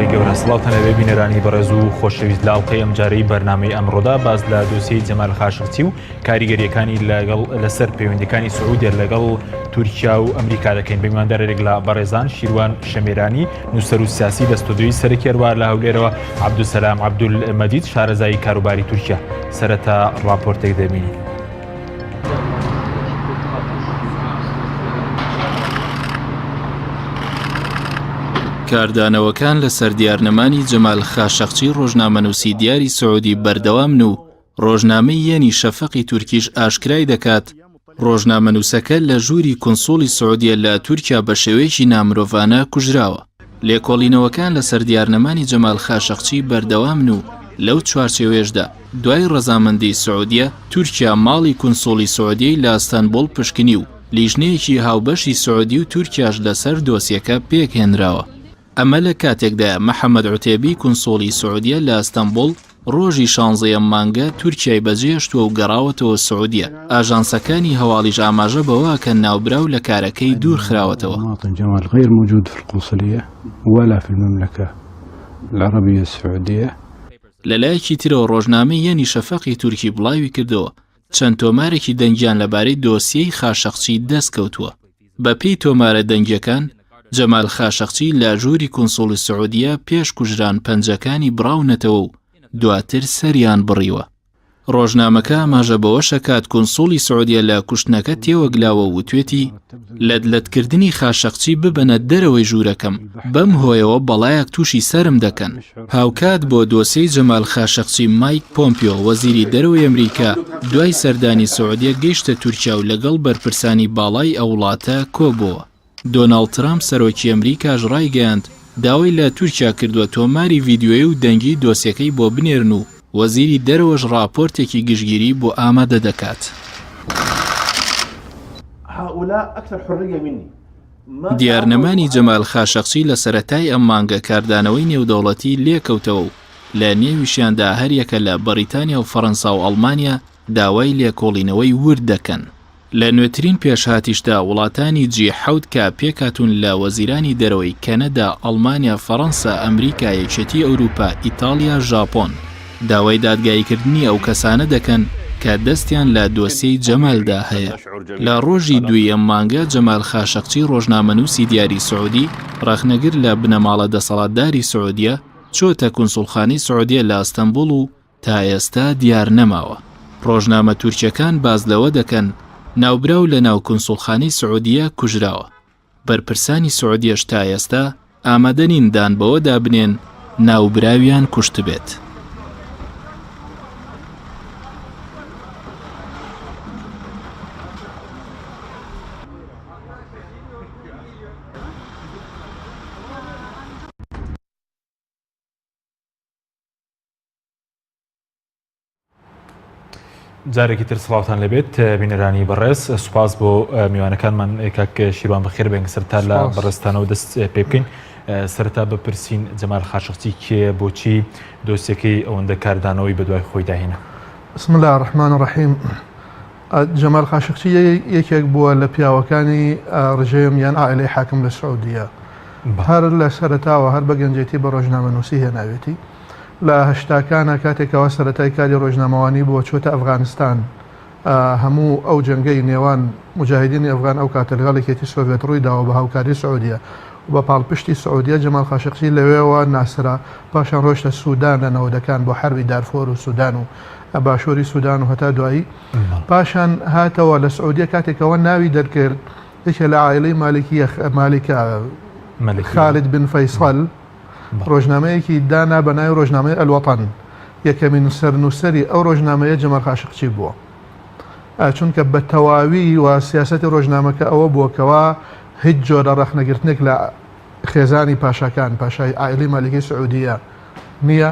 خوای گەورە سڵاوتان لەبێ بینەرانی بەڕێز و خۆشەویست لە ئەڵقەی ئەمجارەی بەرنامەی ئەمڕۆدا باس لە دۆسیەی جەمال خاشقچی و کاریگەریەکانی لەگەڵ لەسەر پەیوەندەکانی سعودیە لەگەڵ تورکیا و ئەمریکا دەکەین بە میواندارێک لە بەڕێزان شیروان شەمێرانی نووسەر و سیاسی لە ستۆدیۆی سەرەکی هەروە لە هەولێرەوە عەبدولسەلام عەبدول مەجید شارەزای کاروباری تورکیا سەرەتا ڕاپۆرتێک دەبینین. کاردانەوەکان لەسەر دیارنەمانی جەمال خاشەقچی ڕۆژنامەنووسی دیاری سعودی بەردەوامن و ڕۆژنامەی یەنی شەفەقی تورکیش ئاشکرای دەکات، ڕۆژنامەنووسەکە لە ژووری کونسوڵی سعودیە لە تورکیا بە شێوەیەکی نامرۆڤانە کوژراوە. لێکۆڵینەوەکان لەسەر دیارنەمانی جەمال خاشەقچی بەردەوامن و لەو چوارچێوەیەشدا دوای ڕەزامەندیی سعودیە، تورکیا ماڵی کونسوڵی سعودیەی لە ئەستەنبوڵ پشکنی و لیژنەیەکی هاوبەشی سعودی و تورکیاش لەسەر دۆسیەکە پێکهێنراوە. ئەمە لە کاتێکدایە محەمەد عوتێبی کونسوڵی سعودیە لە ئەستەنبوڵ ڕۆژی شانزەی ئەم مانگە تورکیای بەجێهێشتووە و گەڕاوەتەوە سعودیە، ئاژانسەکانی هەواڵیش ئاماژە بەوە ئەکەن ناوبراو لە کارەکەی دوورخراوەتەوە. لەلایەکی ترەوە ڕۆژنامەی یەنی شەفەقی تورکی بڵاویکردەوە، چەند تۆمارێکی دەنگیان لەبارەی دۆسیەی خاشەقچی دەستکەوتووە. بەپێی تۆمارە دەنگیەکان، جەمال خاشەقچی لە ژووری کونسوڵی سعودیە پێش کوژران پەنجەکانی بڕاونەتەوە و دواتر سەریان بڕیوە. ڕۆژنامەکە ئاماژە بەوەشەکات کونسوڵی سعودیە لە کوشتنەکە تێوەگلاوە و وتوێتی، لەتلەتکردنی خاشەقچی ببەنە دەرەوەی ژوورەکەم، بەم هۆیەوە بەڵایەک تووشی سەرم دەکەن. هاوکات بۆ دۆسێی جەمال خاشەقچی مایک پۆمپیۆ وەزیری دەرەوەی ئەمریکا دوای سەردانی سعودیە گەیشتە تورکیا و لەگەڵ بەرپرسانی باڵای ئەو وڵاتە کۆبۆوە. دۆناڵد ترامپ سەرۆکی ئەمریکاش ڕایگەیاند، داوای لە تورکیا کردووە تۆماری ڤیدیۆیی و دەنگیی دۆسیەکەی بۆ بنێرن و وەزیری دەرەوەش ڕاپۆرتێکی گشتگیری بۆ ئامادە دەکات. دیارنەمانی جەمال خاشەقچی لە سەرەتای ئەم مانگە کاردانەوەی نێودەوڵەتی لێکەوتەوە و لە نێویشیاندا هەریەکە لە بەڕیتانیا و فەڕەنسا و ئەڵمانیا داوای لێکۆڵینەوەی ورد دەکەن. لە نوێترین پێشهاتیشدا وڵاتانی جی حەوت کە پێکهاتوون لە وەزیرانی دەرەوەی کەنەدا، ئەڵمانیا، فەڕەنسا، ئەمریکا، یەکێتی ئەوروپا، ئیتاڵیا، ژاپۆن داوای دادگاییکردنی ئەو کەسانە دەکەن کە دەستیان لە دۆسیەی جەمالدا هەیە. لە ڕۆژی دووی ئەم مانگە جەمال خاشەقچی ڕۆژنامەنووسی دیاری سعودی، ڕەخنەگر لە بنەماڵە دەسەڵاتداری سعودیە، چۆتە کونسوڵخانەی سعودیە لە ئەستەنبوڵ و تا ئێستا دیار نەماوە. ڕۆژنامە تورکیەکان باس لەوە دەکەن ناوبراو لە ناو کونسوڵخانەی سعودیە کوژراوە. بەرپرسانی سعودیەش تا ئێستا ئامادە نین دان بەوەدا بنێن ناوبراویان کوشتبێت. جارێکی تر سڵاوتان لەبێت بینەرانی بەڕێز سوپاس بۆ میوانەکانمان کاک شیروان بەخێر بێن سەرتا لە بەڕێزتانەوە دەست پێ بکەین سەرتا بپرسین جەمال خاشقچی کێ بۆچی دۆسیەکەی ئەوەندە کاردانەوەی بەدوای خۆی داهێنا بسم الله الرحمن الرحیم جەمال خاشقچی یەکێک بووە لە پیاوەکانی ڕژێم یان عائلەی حاکم لە سعودیە هەر لە سەرەتاوە هەر بە گەنجێتی بە ڕۆژنامەنووسی هێناوێتی لە هەشتاکانا کاتێک کەوا سەرەتای کاری ڕۆژنامەوانی بووە چۆتە ئەفغانستان هەموو ئەو جەنگەی نێوان موجاهیدینی ئەفغان ئەو کاتە لەگەڵ یەکێتی سۆڤێت ڕووی داوە بە هاوکاری سعودیە و بە پاڵپشتی سعودیە جەمال خاشقچی لەوێوە ناسرا پاشان ڕۆشتە سودان لە نەوەدەکان بۆ حەربی دارفۆر و سودان و باشووری سودان و هەتا دوایی پاشان هاتەوە لە سعودیە کاتێکەوە ناوی دەرکرد یەکێ لە عائیلەی مالکیە مالیکە خالد بن فەیسەل ڕۆژنامەیەکی دانا بە ناوی ڕۆژنامەی الوطن، یەکەمین سەرنووسەری ئەو ڕۆژنامەیە جەمال خاشقچی بووە. چونکە بە تەواوی و سیاسەتی ڕۆژنامەکە ئەوە بووە کەوا هیچ جۆرە ڕەخنەگرتنێک لە خێزانی پاشاکان، پاشای عائیلەی مالیکەی سعودیە نییە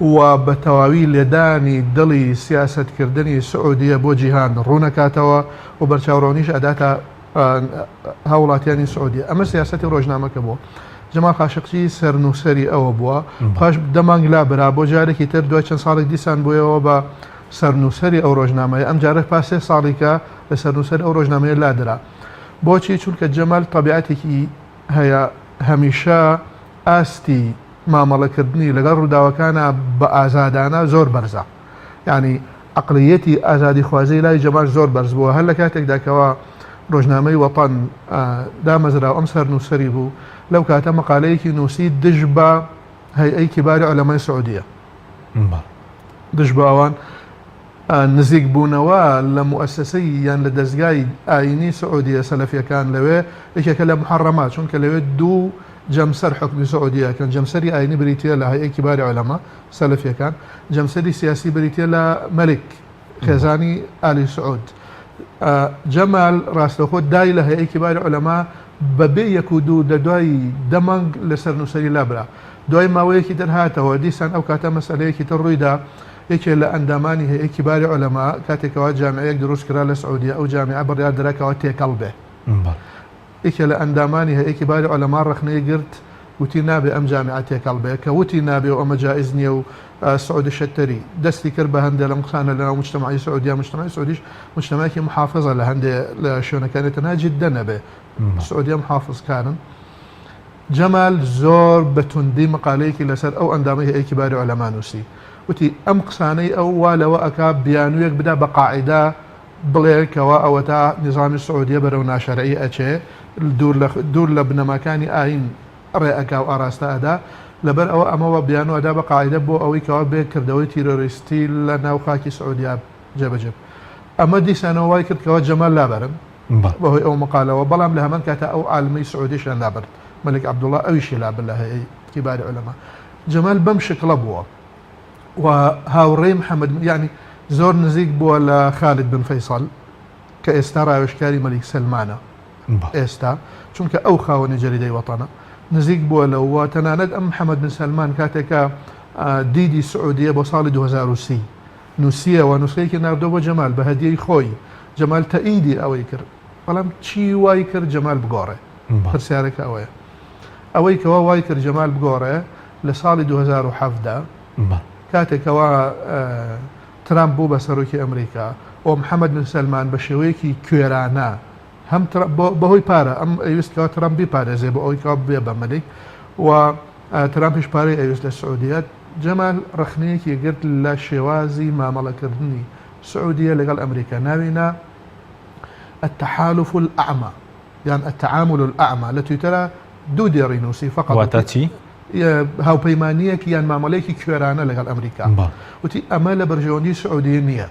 و بە تەواوی لێدانی دڵی سیاسەتکردنی سعودیە بۆ جیهان ڕوونەکاتەوە و بەرچاوڕوونیش ئەداتە هاوڵاتیانی سعودیە. ئەمە سیاسەتی ڕۆژنامەکە بووە. جەمال خاشقچی سەرنووسەری ئەوە بووە. پاش دە مانگ لابرا بۆ جارێکی تر دوای چەند ساڵێک دیسان بوویەوە بە سەرنووسەری ئەو ڕۆژنامەیە. ئەم جارە پاش سێ ساڵیکە لە سەرنووسەری ئەو ڕۆژنامەیە لادرا. بۆچی؟ چونکە جەمال تەبیعەتێکی هەیە هەمیشە ئاستی. مامەڵەکردنی لەگەڵ ڕووداوەکانا بە ئازادانە زۆر بەرزە. یانی عەقڵییەتی ئازادیخوازیی لای جەمال زۆر بەرز بووە. هەر لە کاتێکدا کەوا ڕۆژنامەی وەتەن دامەزرا و ئەم سەرنووسەری بوو، لەو کاتە مەقالەیەکی نووسی دژ بە هەیئەی کیباری عولەمای سعودیە. دژ بە ئەوان نزیک بوونەوە لە موئەسەسەی یان لە دەزگای ئایینی سعودیە سەلەفیەکان لەوێ یەکێکە لە موحەڕەمات چونکە لەوێ دوو جەمسەر حوکمی سعودیە ئەکەن جەمسەری ئایینی بریتیە لە هەیئەی کیباری عولەما سەلەفیەکان جەمسەری سیاسی بریتیە لە مەلیک خێزانی ئالی سعود جەمال ڕاستەوخۆ دای لە هەیئەی کیباری عولەما بەبێ یەک و دوو لە دوای دە مانگ لە سەرنووسەری لابرا. دوای ماوەیەکی تر هاتەوە، دیسان ئەو کاتە مەسەلەیەکی تر ڕووی دا، یەکێ لە ئەندامانی هەیئەی کیباری عولەما، کاتێ کەوا جامیعەیەک دروست کرا لە سعودیە، ئەو جامیعە بڕیار درا کەوا تێکەڵ بێ. یەکێ لە ئەندامانی هەیئەی کیباری عولەما ڕەخنەی گرت، وتی نابێ ئەم جامیعە تێکەڵ بێ، کە وتی نابێ و ئەمە جائیز نییە و سعود الشتری دەستی کرد بە هەندێ لەم قسانە لەناو موجتەمەعی سعودیە، موجتەمەعی سعودیش موجتەمەعێکی موحافزە لە هەندێ لە شوێنەکانی تەنها جدە نەبێ سعودیە محافزکارن. جەمال زۆر بە توندی مقالەیەکی لەسەر ئەو ئەندامەی هەیئەی کیباری عولەما نووسی، وتی ئەم قسانەی ئەو وا لەوە ئەکا بیانوویەک بدا بە قاعیدە بڵێ کەوا ئەوەتا نیزامی سعودیە بەرەو ناشەرعی ئەچێ دوور لە دوور لە بنەماکانی ئایین ڕێ ئەکا و ئاراستە ئەدا، لەبەر ئەوە ئەمە وا بیانوو ئەدا بە قاعیدە بۆ ئەوەی کەوا بێ کردەوەی تیرۆریستی لە ناو خاکی سعودیا جێبەجێ بکا. ئەمە دیسانەوە وای کرد کەوا جەمال لابەرن بەهۆی ئەو مقالەوە، بەڵام لە هەمان کاتا ئەو عالمەی سعودیشیان لابرد، مەلیک عەبدوڵا ئەویشی لابرد لە هەیئەی کیباری عولەما. جەمال بەم شکڵە بووە و هاوڕێی محەمەد یانی زۆر نزیک بووە لە خالد بن فەیسەڵ کە ئێستا ڕاوێژکاری مەلیک سەلمانە ئێستا چونکە ئەو خاوەنی جەریدەی وەتەنە نزیک بووە لەو و تەنانەت ئەم محەمەد بن سەلمان کاتێکە دیدی سعودیە بۆ ساڵی 2030 نووسییەوە، نوسخەیەکی ناردووە بۆ جەمال بە هەدیەی خۆی، جەمال تەئیدی ئەوەی کرد، بەڵام چی وای کرد جەمال بگۆڕێ؟ پرسیارەکە ئەوەیە. ئەوەی کەوا وای کرد جەمال بگۆڕێ لە ساڵی 2017 کاتێک کەوا ترامپ بوو بە سەرۆکی ئەمریکا و محەمەد بن سەلمان بە شێوەیەکی کوێرانە هەم بەهۆی پارە ئەم ئەیویست کەوا ترامپ بیپارێزێ بۆ ئەوەی کەوا ببێ بە مەلیک و ترامپیش پارەی ئەویست لە سعودیە، جەمال ڕەخنەیەکی گرت لە شێوازی مامەڵەکردنی سعودیە لەگەڵ ئەمریکا، ناوی نا التحالف الاعمى یان التعامل الاعمى، لە تویتەرا دوو دێڕی نووسی فقط واتا چی؟ هاوپەیمانییەک یان مامەڵەیەکی کوێرانە لەگەڵ ئەمریکا، وتی ئەمە لە بەرژەوەندی سعودیە نییە،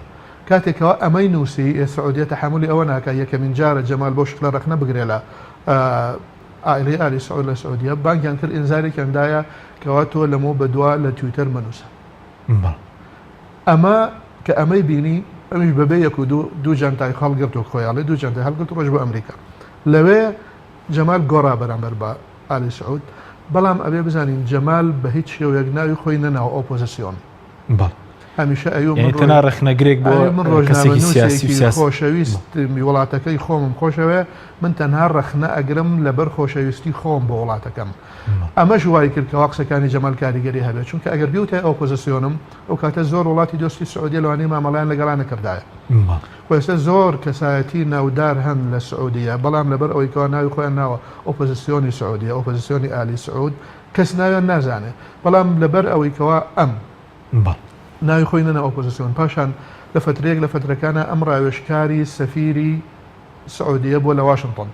کاتێک کەوا ئەمەی نووسی سعودیە تەحەمولی ئەوە ناکا، یەکەمین جارە جەمال بەو شکلە ڕەخنە بگرێ لە عائیلەی ئالی سعود لە سعودیە بانگیان کرد ئینزارێکیان دایە کەوا تۆ لەمەو بەدوا لە تویتەر مەنووسە. ئەمە کە ئەمەی بینی ئەویش بەبێ یەک و دوو دوو جانتای هەڵگرت وەک خۆی ئەڵێ دوو جانتای هەڵگرت و ڕۆیشت بۆ ئەمریکا. لەوێ جەمال گۆڕا بەرامبەر بە ئالی سعود بەڵام ئەبێ بزانین جەمال بە هیچ شێوەیەک ناوی خۆی نەناوە ئۆپۆزسیۆن. بەڵێ. هەمیشە ئەیوو من تەنها ڕەخنەگرێک بۆ من کەسێکی سیاسی ڕۆژنامەنووسێکی خۆشەویستمی وڵاتەکەی خۆمم خۆشەوێ من تەنها ڕەخنە ئەگرم لەبەر خۆشەویستی خۆم بۆ وڵاتەکەم ئەمەش وای کرد کەوا قسەکانی جەمال کاریگەری هەبێت چونکە ئەگەر بیوتای ئۆپۆزسیۆنم ئەو کاتە زۆر وڵاتی دۆستی سعودیە لەوانەیە مامەڵەیان لەگەڵا نەکردایە خۆ ئێستا زۆر کەسایەتی ناودار هەن لە سعودیە بەڵام لەبەر ئەوەی کەوا ناوی خۆیان ناوە ئۆپۆزسیۆنی سعودیە ئۆپۆزسیۆنی ئالی سعود کەس ناویان نازانێ بەڵام لەبەر ئەوەی کەوا ئەم ناوی خۆی نەنا ئۆپۆزسیۆن پاشان لە فەترەیەک لە فەترەکانا ئەم ڕاوێژکاری سەفیری سعودیە بووە لە واشنتۆن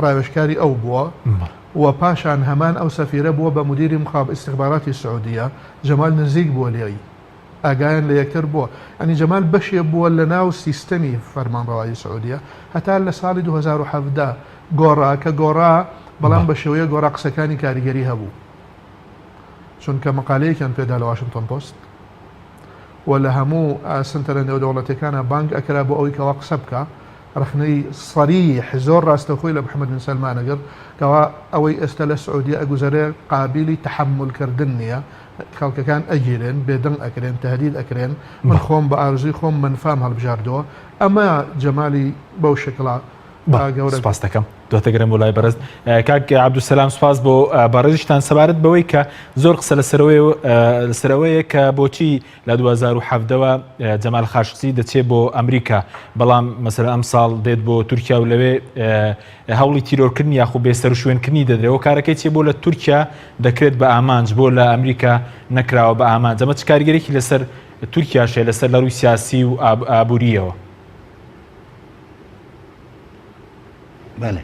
ڕاوێژکاری ئەو بووە و پاشان هەمان ئەو سەفیرە بووە بە مدیری مخاب ئیستخباراتی سعودیە جەمال نزیک بووە لێی ئاگایان لە یەکتر بووە ئەنی جەمال بەشێ بووە لە ناو سیستەمی فەرمانڕەوایی سعودیە هەتا لە ساڵی 2017 گۆڕا کە گۆڕا بەڵام بە شێوەیە گۆڕا قسەکانی کاریگەری هەبوو چونکە مەقالەیەکیان پێدا لە واشنتۆن پۆست و لە هەموو سنتەرە نێودەوڵەتیەکانا بانگ ئەکرا بۆ ئەوەی کەوا قسە بکا ڕەخنەی صریح زۆر ڕاستەوخۆی لە محمد بن سەلمان ئەگرت کەوا ئەوەی ئێستا لە سعودیە ئەگوزەرێ قابیلی تەحەمول کردن نیە خەڵکەکان ئەگیرێن بێدەنگ ئەکرێن تەهدید ئەکرێن من خۆم بە ئارزوی خۆم مەنفام هەڵبژاردووە ئەمە جەمالی بەو شکڵە. گەورە. سپاست دەکەم. دواتەگەرم بۆ لای بەڕێز کاک عەبدولسەلام سپاس بۆ بەڕێزیشتان سەبارەت بەوەی کە زۆر قسە لەسەرەوەیە کە بۆچی لە 2017ەوە جەمال خاشقچی دەچێت بۆ ئەمریکا بەڵام مەسەر ئەم ساڵ دێت بۆ تورکیا و لەوێ هەوڵی تیرۆرکردن یاخو بێسەروشوێنکردنی دەدرێت کارەکەی چێ بۆ لە تورکیا دەکرێت بە ئامانج بۆ لە ئەمریکا نەکراوە بە ئامانج ئەمە چ کاریگەرێکی لەسەر تورکیاش هەیە لەسەر لە ڕووی سیاسی و ئابووریەوە؟ بەڵێ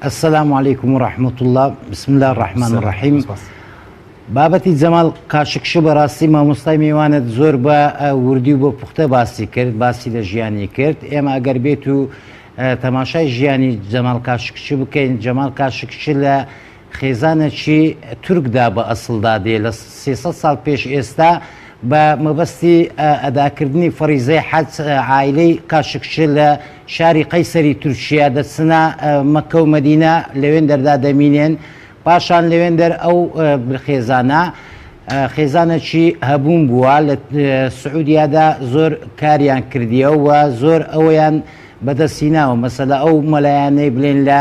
السلام علیکم و رحمة الله بسم الله الرحمن الرحیم بابەتی جەمال قاشقچی بەڕاستی مامۆستای میوانت زۆر بە وردی و بۆ پوختە باسی کرد باسی لە ژیانی کرد ئێمە ئەگەر بێت و تەماشای ژیانی جەمال قاشقچی بکەین جەمال قاشقچی لە خێزانەکی تورکدا بە ئەسڵدا دێ لە 300 ساڵ پێش ئێستا بە مەبەستی ئەداکردنی فەریزەی حەج عایلەی قاشقچی لە شاری قەیسەری تورکیا دەچنە مەککە و مەدینە لەوێندەردا دەمینێن پاشان لەوێندەر ئەو خێزانە خێزانەکی هەبوون بووە لە سعودیادا زۆر کاریان کردیە و زۆر ئەوەیان بەدەستهیناوە مەسەلە ئەو مەلایانەی بلێن لە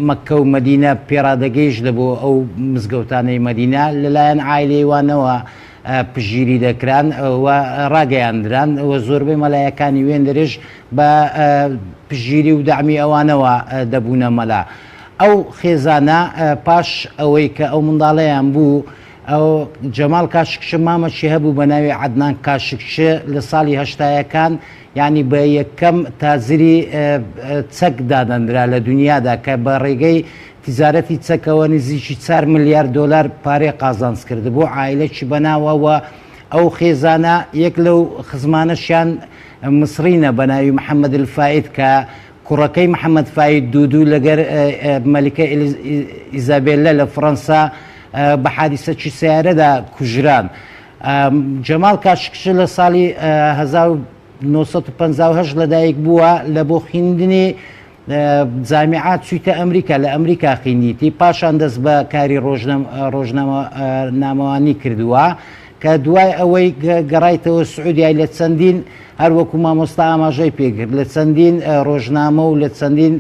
مەککە و مەدینە پێڕادەگەیشت لە بۆ ئەو مزگەوتانەی مەدینە لەلایەن عایلەی وانەوە پشتگیری دەکران و ڕاگەیاندران و زۆربەی مەلایەکانی وێندرش بە پشتگیری و دەعمی ئەوانەوە دەبوونە مەلا. ئەو خێزانە پاش ئەوەی کە ئەو منداڵەیان بوو ئەو جەماڵ کاشکچ مامەکی هەبوو بە ناوی عەدنان کاشکچ لە ساڵی هەشتایەکان یانی بە یەکەم تاجری چەک دادەنرا لە دنیادا کە بە ڕێگەی تیجارەتی چەکەوە نزیکی چار ملیار دۆلار پارەی قازانج کردبوو، عایلەکی بەناوە و ئەو خێزانە یەک لەو خزمانەشیان مسڕینە بەناوی محەمەد الفاید کە کوڕەکەی محەمەد فاید دوودوو لەگەر مەلیکە ئیزابێلە لە فڕەنسا بە حادیسەکی سەیارەدا کوژران. جەماڵ کاشکچی لە ساڵی 1958 لەدایک بووە لە بۆ خویندنی جامیعە چوویتە ئەمریکا لە ئەمریکا خویندیتی پاشان دەست بە کاری ڕۆژنامەوانی کردووە کە دوای ئەوەی گەڕایتەوە سعودیای لە چەندین هەروەکو مامۆستا ئاماژەی پێکرد لە چەندین ڕۆژنامە و لە چەندین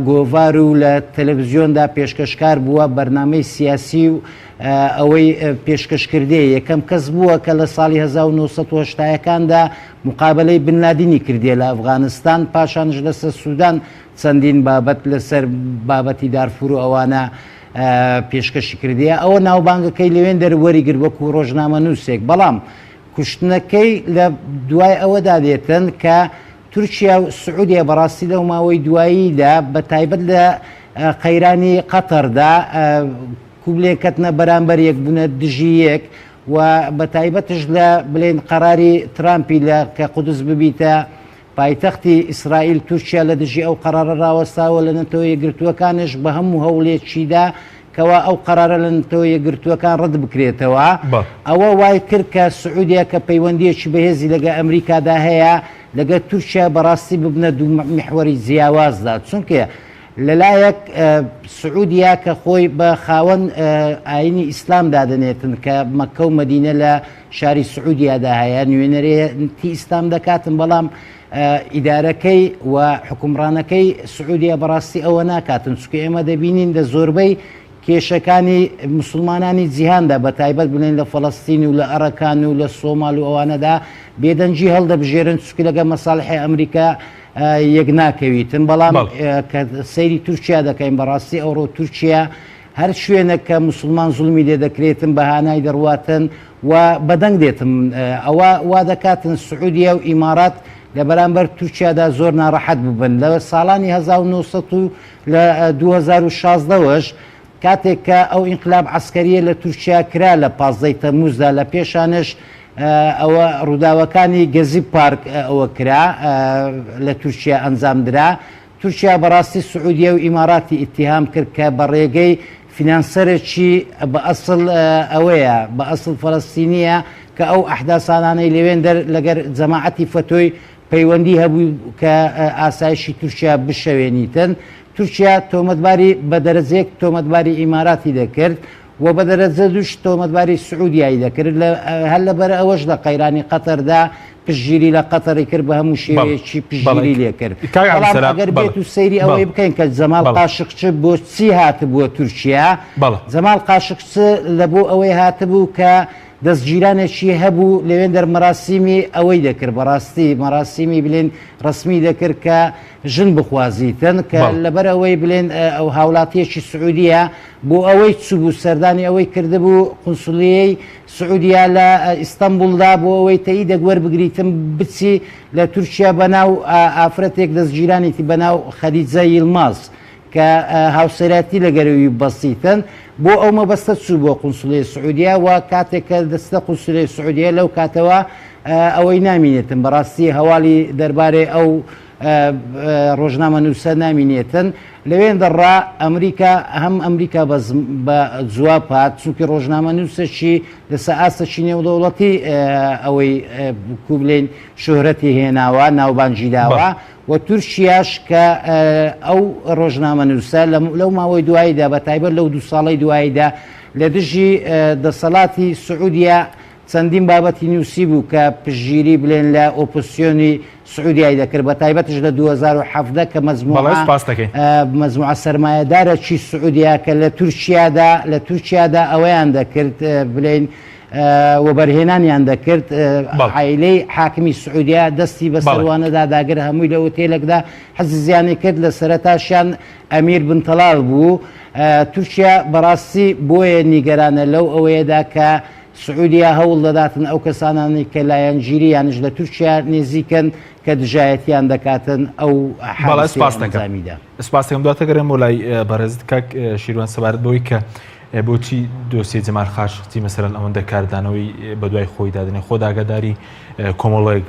گۆڤار و لە تەلەڤزیۆندا پێشکەشکار بووە بەرنامەی سیاسی و ئەوەی پێشکەشکردێ یەکەم کەس بووە کە لە ساڵی 1970 ەکاندا مقابەلەی بن لادینی کردیە لە ئەفغانستان، پاشانش لەسەر سودان چەندین بابەت لەسەر بابەتی دارفور و ئەوانە پێشکەشی کردیە، ئەوە ناوبانگەکەی لەوێندەر وەریگرت وەکو ڕۆژنامەنووسێک، بەڵام کوشتنەکەی لە دوای ئەوەدا دێتن کە تورکیا و سعودیە بەڕاستی لەو ماوەی دواییدا بە تایبەت لە قەیرانی قەتەردا کوبلێن کەتنە بەرامبەر یەک بوونە دژی یەک و بە تایبەتش لە بلێن قەراری ترامپی لە کە قودس ببیتە پایتەختی ئیسرائیل تورکیا لە دژی ئەو قەرارە ڕاوەستاوە لە نەتەوە یەکگرتووەکانش بە هەموو هەوڵێکیدا کەوا ئەو قەرارە لە نەتەوە یەکگرتووەکان ڕەت بکرێتەوە ئەوە وای کرد کە سعودیە کە پەیوەندیەکی بەهێزی لەگە ئەمریکادا هەیە لەگە تورکیا بەڕاستی ببنە دوو میحوەری جیاوازدا چونکە لەلایەک سعودیا کە خۆی بە خاوەن ئاینی ئیسلام دادەنێتن کە مەککە و مەدینە لە شاری سعودیادا هەیە نوێنەرێتی ئیسلام دەکاتن بەڵام ئیدارەکەی و حکومڕانەکەی سعودیا بەڕاستی ئەوە ناکاتن چونکە ئێمە دەبینین لە زۆربەی کێشەکانی مسلمانانی جیهاندا بە تایبەت بڵێن لە فەڵەستین و لە ئەڕەکان و لە سۆمال و ئەوانەدا بێدەنگی هەڵدەبژێرن چونکە لەگە مەساڵحی ئەمریکا یەک ناکەویتن بەڵام کە سەیری تورکیا دەکەین بەڕاستی ئەوڕۆ تورکیا هەر شوێنێک کە مسلمان زوڵمی لێ دەکرێتن بە هانای دەڕواتن و بەدەنگ دێتن ئەوە وا دەکاتن سعودیە و ئیمارات لە بەرامبەر تورکیادا زۆر ناڕەحەت ببن لە ساڵانی 1900 و لە 2016وەش کاتێک کە ئەو ئینقلاب عەسکەریە لە تورکیا کرا لە پازدەی تەموزدا لە پێشانش ئەوە ڕووداوەکانی گەزی پارک ئەوە کرا لە تورکیا ئەنجام درا تورکیا بەڕاستی سعودیە و ئیماراتی ئیتیهام کرد کە بە ڕێگەی فینانسەرێکی بە ئەسڵ ئەوەیە بە ئەسڵ فەلەستینیە کە ئەو ئەحداسانانەی لەوێندەر لەگەر جەماعەتی فەتۆی پەیوەندی هەبوو کە ئاسایشی تورکیا بشەوێنیتن تورکیا تۆمەتباری بە دەرەجەیەک تۆمەتباری ئیماراتی دەکرد. و بە دەرەجە دووش تۆمەتباری سعودیای دەکرد لە هەر لەبەر ئەوەش لە قەیرانی قەتەردا پشتگیری لە قەتەری کرد بە هەموو شێوەیەکی پشتگیری لێ کرد. بەڵام ئەگەر بێت و سەیری ئەوەی بکەین کە جەمال قاشقچ بۆچی هاتبووە تورکیا، جەمال قاشقچ لە بۆ ئەوەی هاتبوو کە دەستگیرانێکی هەبوو لەوێندەر مەراسیمی ئەوەی دەکرد بەڕاستی مەراسیمی بلێن ڕەسمی دەکرد کە ژن بخوازیتن کە لەبەر ئەوەی بلێن ئەو هاوڵاتیەکی سعودیە بۆ ئەوەی چوبوو سەردانی ئەوەی کردبوو قونسڵیەی سعودیا لە ئیستەنبوڵدا بۆ ئەوەی تەئیدەک وەربگریتن بچی لە تورکیا بەناو ئافرەتێک دەستگیرانێتی بەناو خەدیجە یڵماز کە هاوسەرایەتی لەگەرەوی بەستیتن بۆ ئەو مەبەستە چوو بۆ قونسڵیەی سعودیا و کاتێک کە دەچتە قونسڵیەی سعودیە لەو کاتەوە ئەوەی نامینێتن بەڕاستی هەواڵی دەربارەی ئەو ڕۆژنامەنووسە نامینێتن لەوێندەڕا ئەمریکا هەم ئەمریکا بە جواب هات چونکی ڕۆژنامەنووسەکی لەسە ئاستەکی نێودەوڵەتی ئەوەی کو بلێن شوهرەتی هێناوە ناوبانگی داوە و تورکیاش کە ئەو ڕۆژنامەنووسە لەو ماوەی دواییدا بە تایبەت لەو دوو ساڵەی دواییدا لە دژی دەسەڵاتی سعودیە چەندین بابەتی نووسیبوو کە پشتگیری بلێن لە ئۆپۆزسیۆنی سعودیای دەکرد بە تایبەتش لە 2017 کە مەجموعە بەڵێ سوپاس دەکەین. مەجموعە سەرمایەدارەکی سعودیا کە لە تورکیادا لە تورکیادا ئەوەیان دەکرد بلێن وەبەرهێنانیان دەکرد بەڵێ. عایلەی حاکمی سعودیا دەستی بەڵێ. بەسەروانەدا داگر هەمووی لە ئوتێلێکدا حجزیانی کرد لە سەرەتاشیان ئەمیر بن تەلال بوو تورکیا بەڕاستی بۆیە نیگەرانە لەو ئەوەیەدا کە سعودیە هەوڵ دەداتن ئەو کەسانانەی کە لایەنگیری یانیش لە تورکیا نێزیکن کە دژایەتیان دەکاتن ئەو بەڵێ حادیسەی سپاس دەکەم ئەنجامیدا. سپاس دەکەم دواتر گەڕێم بۆ لای بەڕێزت کاک شیروان سەبارەت بەوەی کە بۆچی دۆسیەی جەمال خاشقچی مەسەلەن ئەوەندە کاردانەوەی بەدوای خۆی دادنێ خۆ ئاگاداری کۆمەڵێک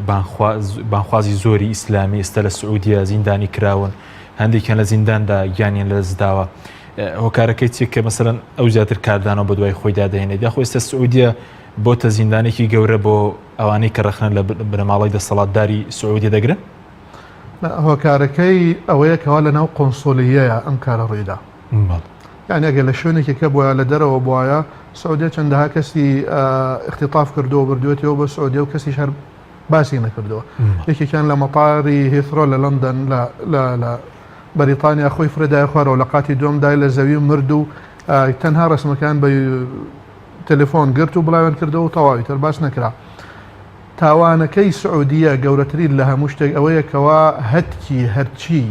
بانخوازی زۆری ئیسلامی ئێستا لە سعودیە زیندانی کراون هەندێکیان لە زینداندا گیانیان لەدەستداوە هۆکارەکەی چیە کە مەسەلەن ئەو زیاتر کاردانەوە بەدوای خۆیدا دەهێنێت یاخۆ ئێستا سعودیە بۆتە زیندانێکی گەورە بۆ ئەوانەی کە ڕەخنە لە بنەماڵەی دەسەڵاتداری سعودیە دەگرن؟ هۆکارەکەی ئەوەیە کەوا لەناو قونسولیەیە ئەم کارە ڕوویدا یعنی ئەگەر لە شوێنێکی کە بواە لە دەرەوە بواە سعودیە چەندەها کەسی اختطاف کردووە بردوێتەوە بۆ سعودیە و کەسیش هەر باسی نەکردووە یەکێکیان لە مەتاری هیثرۆ لە لەندەن لە بەریتانیا خۆی فرێدایە خوارەوە لە قاتی دووەم دای لە زەوی و مرد و تەنها ڕسمەکان بە تەلەفۆن گرت و بڵاویان کردەوە و تەواوی تر باس نەکرا. تاوانەکەی سعودیە گەورەترین لە هەموو شتێک ئەوەیە کەوا هەتکی هەرچی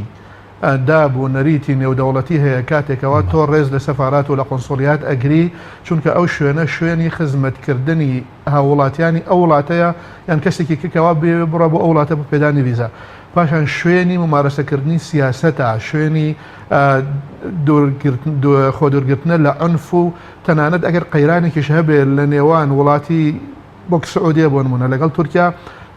داب و نەریتی نێودەوڵەتی هەیە کاتێکەوە تۆ ڕێز لە سەفارات و لە قونسوڵیات ئەگری چونکە ئەو شوێنە شوێنی خزمەتکردنی هاووڵاتیانی ئەو وڵاتەیە یان کەسێکی کە کەوا بێ بڕە بۆ ئەو وڵاتە بۆ پێدانی ڤیزا پاشان شوێنی ممارەسەکردنی سیاسەتە شوێنی خۆدوورگرتنە لە عونف و تەنانەت ئەگەر قەیرانێکیش هەبێ لە نێوان وڵاتی وەک سعودیە بۆ نمونە لەگەڵ تورکیا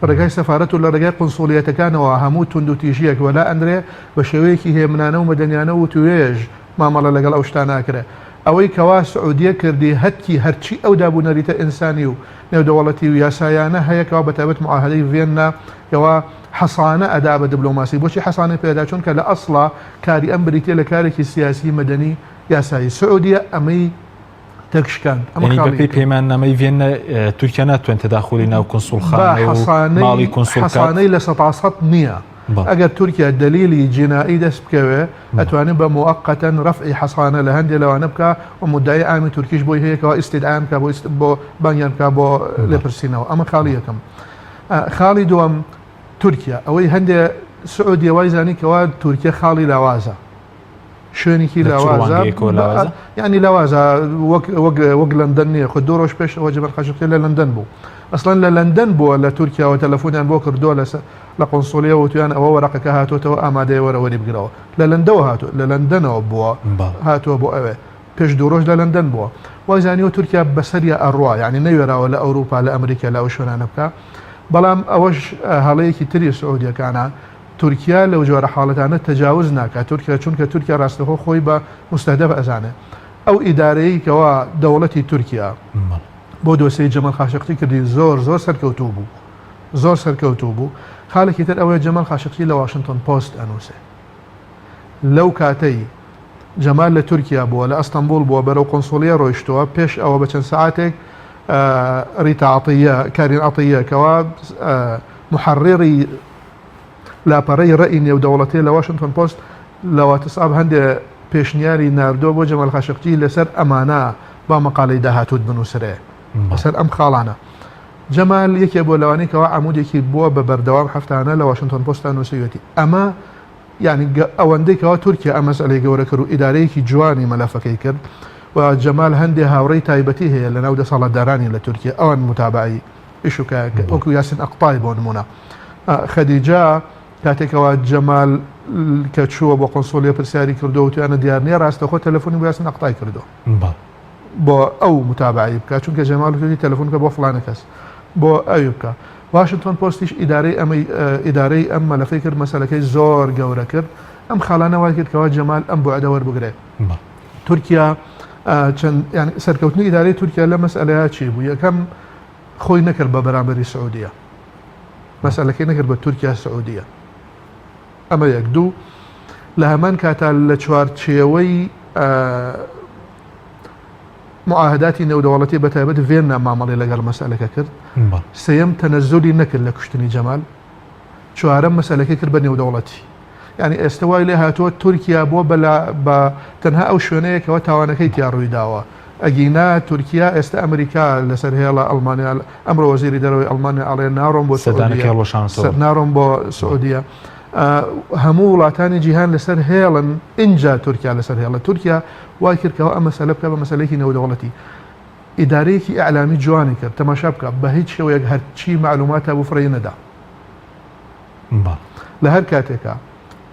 لە ڕێگای سەفارەت و لە ڕێگای قونسوڵیەتەکانەوە هەموو توندوتیژیەک وەلا ئەندرێ بە شێوەیەکی هێمنانە و مەدەنیانە و وتوێژ مامەڵە لەگەڵ ئەو شتانە ئەکرێ ئەوەی کەوا سعودیە کردی هەتکی هەرچی ئەو داب و نەریتە ئینسانی و نێودەوڵەتی و یاسایانە هەیە کەوا بەتایبەت معاهدەی ڤیەننا کەوا حەسانە ئەدا بە دبلۆماسی بۆچی حەسانەی پێدا چونکە لە ئەسڵا کاری ئەم بریتیە لە کارێکی سیاسی مەدەنی یاسایی سعودیە ئەمەی تێکشکاند ئەمە یعنی خاڵی بەپێی یەکەم. پەیماننامەی ڤیەننا تورکیا ناتوانێت تەداخولی ناو با کونسوڵخانە و حەسانەی ماڵی کونسوڵ بکات حەسانەی لە سەتا سەت نییە بەڵێ. ئەگەر تورکیا دەلیلی جینائی دەست بکەوێ بەڵێ. ئەتوانێ بە موەقەتەن رەفعی حەسانە لە هەندێ لەوانە بکا و مودعی عامی تورکیش بۆی هەیە کەوا ئیستیدعایان بکا بۆ ئیست بۆ بانگیان بکا بۆ بەڵێ. لێپرسینەوە ئەمە خاڵی یەکەم خاڵی دووەم تورکیا ئەوەی هەندێ سعودیە وای زانی کەوا تورکیا خاڵی لاوازە شوێنێکی لاوازە یعنی لاوازە وەک وەک وەک لەندەن نییە خۆ دوو ڕۆژ پێش ئەوە جەمال خاشقچی لە لەندەن بوو ئەسڵەن لە لەندەن بووە لە تورکیاوە تەلەفۆنیان بۆ کردووە لەسە لە قۆنسۆلیەوە وتویان ئەوە وەرەقەکە هاتووەتەوە ئامادەیە وەرە وەری بگرەوە لە لەندەوە هاتوو لە لەندەنەوە بووە هاتووە بۆ ئەوێ پێش دوو ڕۆژ لە لەندەن بووە وای زانیوە تورکیا بەسەریا ئەڕوا یعنی نەوێراوە لە ئەوروپا لە ئەمریکا لە ئەو شوێنانە بکە بەڵام ئەوەش هەڵەیەکی تری سعودیەکانە تورکیا لەو جۆرە حاڵەتانە تەجاوز ناکات تورکیا چونکە تورکیا ڕاستەخۆ خۆی بە مستهدف ئەزانێ ئەو ئیدارەیەی کەوا دەوڵەتی تورکیا بۆ دۆسێی جەمال خاشقچی کردی زۆر زۆر سەرکەوتوو بوو زۆر سەرکەوتوو بوو خاڵێکی تر ئەوەیە جەمال خاشقچی لە واشنتۆن پۆست ئەنووسێ لەو کاتەی. جەمال لە تورکیا بووە، لە ئەستەنبوڵ بووە، بەرەو قونسوڵیە ڕۆیشتووە، پێش ئەوە بە چەند سەعاتێک ڕیتا عەتیە، کارین عەتیە، کەوا موحەڕیڕی لاپەڕەی ڕەئی نێودەوڵەتیە لە واشنتۆن پۆست لە واتسئاپ هەندێ پێشنیاری ناردووە بۆ جەمال خاشقچی لەسەر ئەمانە با مەقالەی داهاتووت بنووسرێ لەسەر ئەم خاڵانە. جەمال یەکێ بووە لەوانەی کەوا عەمودێکی بووە بە بەردەوام هەفتانە لە واشنتۆن پۆستا نووسیویەتی. ئەمە یانی ئەوەندەی کەوا تورکیا ئەم مەسئەلەی گەورە کرد و ئیدارەیەکی جوانی مەلەفەکەی کرد و جەمال هەندێ هاوڕێی تایبەتی هەیە لەناو دەسەڵاتدارانی لە تورکیا ئەوان موتابەعەی ئیش و کار وەکو یاسین ئەقتای بۆ نمونە خەدیجە کاتێکەوە جەمال کە چووە بۆ قنسولیە پرسیاری کردو وتیانە دیار نییە ڕاستەخۆ تەلەفۆنی بۆ یاسین ئەقتای کردو بۆ ئەو متابعی بکە چونکە جەمال وتویەتی تەلەفۆن بکە بۆ فڵانە کەس بۆ ئەوی بکە واشنتۆن پۆستیش ئیدارەی ئەمەی ئیدارەی ئەم مەلەفەی کرد مەسەلەکەی زۆر گەورە کرد ئەم خاڵانە وای کرد کەوا جەمال ئەم بوعدە وەربگرێت تورکیا چەند یان سەرکەوتنی ئیدارەی تورکیا لە مەسئلەیە چی بوو یەکەم خۆی نەکرد بە بەرامبەری سعودیە مەسئلەکەی نەکرد بە تورکیا سعودیە ئەمە یەک دوو لە هەمان کاتا لە چوارچێوەی معاهداتی نێودەوڵەتی بە تایبەت ڤێننا مامەڵی لەگەڵ مەسەلەکە کرد سێیەم تەنەزولی نەکرد لە کوشتنی جەمال چوارەم مەسەلەکەی کرد بە نێودەوڵەتی یعنی ئێستا وای لێ هاتووە تورکیا بووە بە تەنها ئەو شوێنەیەکەوە تاوانەکەی تیا ڕووی داوە ئەگینا تورکیا ئێستا ئەمریکا لەسەر هێڵە ئەڵمانیا ئەمڕۆ وەزیری دەرەوەی ئەڵمانیا ئەڵێ ناڕۆم بۆ سەدانەکە ناڕۆم بۆ سعودیە هەموو وڵاتانی جیهان لەسەر هێڵن ئینجا تورکیا لەسەر هێڵە تورکیا وای کرد کەوا ئەم مەسەلە بکا بە مەسەلەیەکی نێودەوڵەتی ئیدارەیەکی ئیعلامی جوانی کرد تەماشا بکە بە هیچ شێوەیەک هەرچی مەعلومات هەبوو فڕێی نەدا لە هەر کاتێکا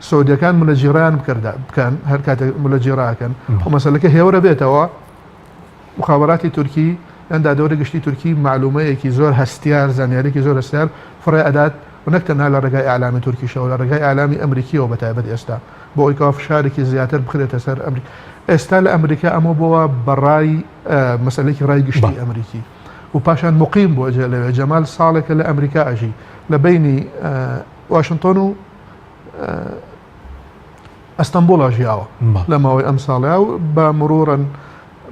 سعودیەکان ملەجیڕیان بکردا بکەن هەر کاتێک ملەجیڕاکەن و مەسەلەکە هێورە بێتەوە مخابراتی تورکی یان دادەوەری گشتی تورکی مەعلومەیەکی زۆر هەستیار، زانیاریەکی زۆر هەستیار فڕێ ئەدات و نەک تەنها لە ڕێگای ئیعلامی تورکیشەوە لە ڕێگای ئیعلامی ئەمریکیەوە بە تایبەت ئێستا بۆ ئەوەی کەوا فشارێکی زیاتر بخرێتە سەر ئەمریکا ئێستا لە ئەمریکا ئەمە بۆوە بە ڕای مەسەلەیەکی ڕای گشتی ئەمریکی و پاشان مقیم بووە جێ لەوێ جەمال ساڵێکە لە ئەمریکا ئەژی لە بەینی واشنتۆن و ئەستەنبوڵا ژیاوە لە ماوەی ئەم ساڵەیا و بە مروڕەن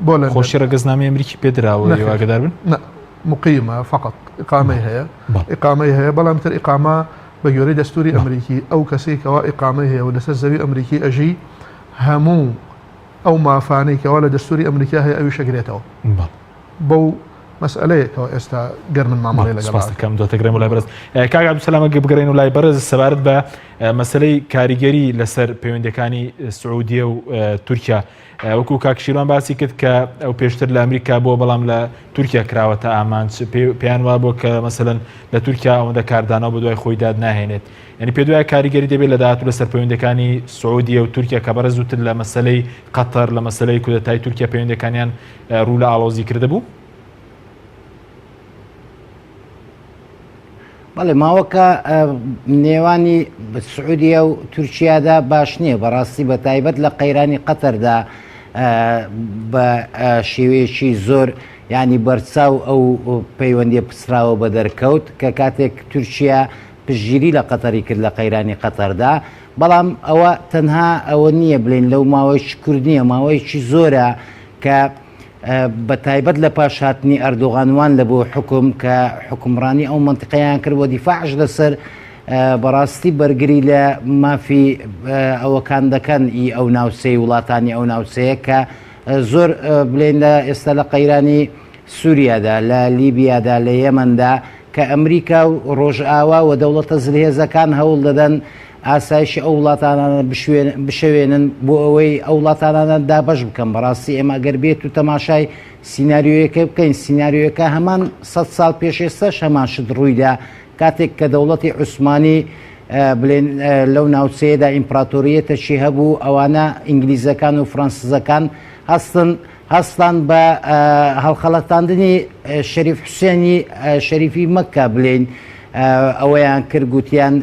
بۆ لەندەن. خۆشی ڕەگەزنامەی ئەمریکی پێ دراوە نەخێر ئاگادار بن؟ نا مقیمە فقط ئیقامەی هەیە ئیقامەی هەیە بەڵام تر ئیقامە بە گوێرەی دەستوری ئەمریکی ئەو کەسەی کەوا ئیقامەی هەیە و لەسەر زەوی ئەمریکی ئەژی هەموو ئەو مافانەی کەوا لە دەستوری ئەمریکا هەیە ئەویش ئەگرێتەوە بەو مەسئەلەیە کەوا ئێستا گەر من مامەڵەی لەگەڵ سپاس دەکەم دواتر گەڕێم لای بەڕێز کاک عەبدولسەلام ئەگەر بگەڕێین و لای بەڕێز سەبارەت بە مەسەلەی کاریگەری لەسەر پەیوەندیەکانی سعودیە و تورکیا وەکو کاک شیروان باسی کرد کە ئەو پێشتر لە ئەمریکا بووە بەڵام لە تورکیا کراوەتە ئامانج پێیان وا بووە کە مەسەلەن لە تورکیا ئەوەندە کاردانەوە بە دوای خۆیدا ناهێنێت یعنی پێ دوای کاریگەری دەبێت لە داهاتوو لەسەر پەیوەندەکانی سعودیە و تورکیا کە بەڕێز زووتر لە مەسەلەی قەتەر لە مەسەلەی کودەتای تورکیا پەیوەندەکانیان ڕوو لە ئاڵۆزی کردبوو؟ بەڵێ ماوەکە نێوانی سعودیە و تورکیادا باش نییە بەڕاستی بە تایبەت لە قەیرانی قەتەردا بە شێوەیەکی زۆر ینی بەرچاو ئەو پەیوەندیە پچراوە بە دەرکەوت کە کاتێک تورکیا پشتگیری لە قەتەری کرد لە قەیرانی قەتەردا بەڵام ئەوە تەنها ئەوە نییە بلین لەو ماوەیەکی کورد نییە ماوەیەکی زۆرە کە بە تایبەت لە پاش هاتنی ئەردۆغان وان لە بۆ حوکم کە حوکمڕانی ئەو مەنتیقەیان کرد و دیفاعش لەسەر بەڕاستی بەرگری لە مافی ئەوەکان دەکەن ئی ئەو ناوچەی وڵاتانی ئەو ناوچەیە کە زۆر بلێن لە ئێستا لە قەیرانی سووریادا لە لیبیادا لە یەمەندا کە ئەمریکا و ڕۆژئاوا و دەوڵەتە زلهێزەکان هەوڵ دەدەن ئاسایشی ئەو وڵاتانانە بشێوێنن بۆ ئەوەی ئەو وڵاتانانە دابەش بکەن بەڕاستی ئێمە گەر بێت و تەماشای سیناریۆیەکە بکەین سیناریۆیەکە هەمان سە ساڵ پێش ئێستاش هەمان شت ڕوویدا کاتێک کە دەوڵەتی عوسمانی بلێن لەو ناوچەیەدا ئیمپراتۆریەتەکی هەبوو ئەوانە ئینگلیزەکان و فرەنسزەکان هەستن هەستان بە هەڵخەڵەتاندنی شەریف حوسێنی شەریفی مەککە بلێین ئەوەیان کرد گوتیان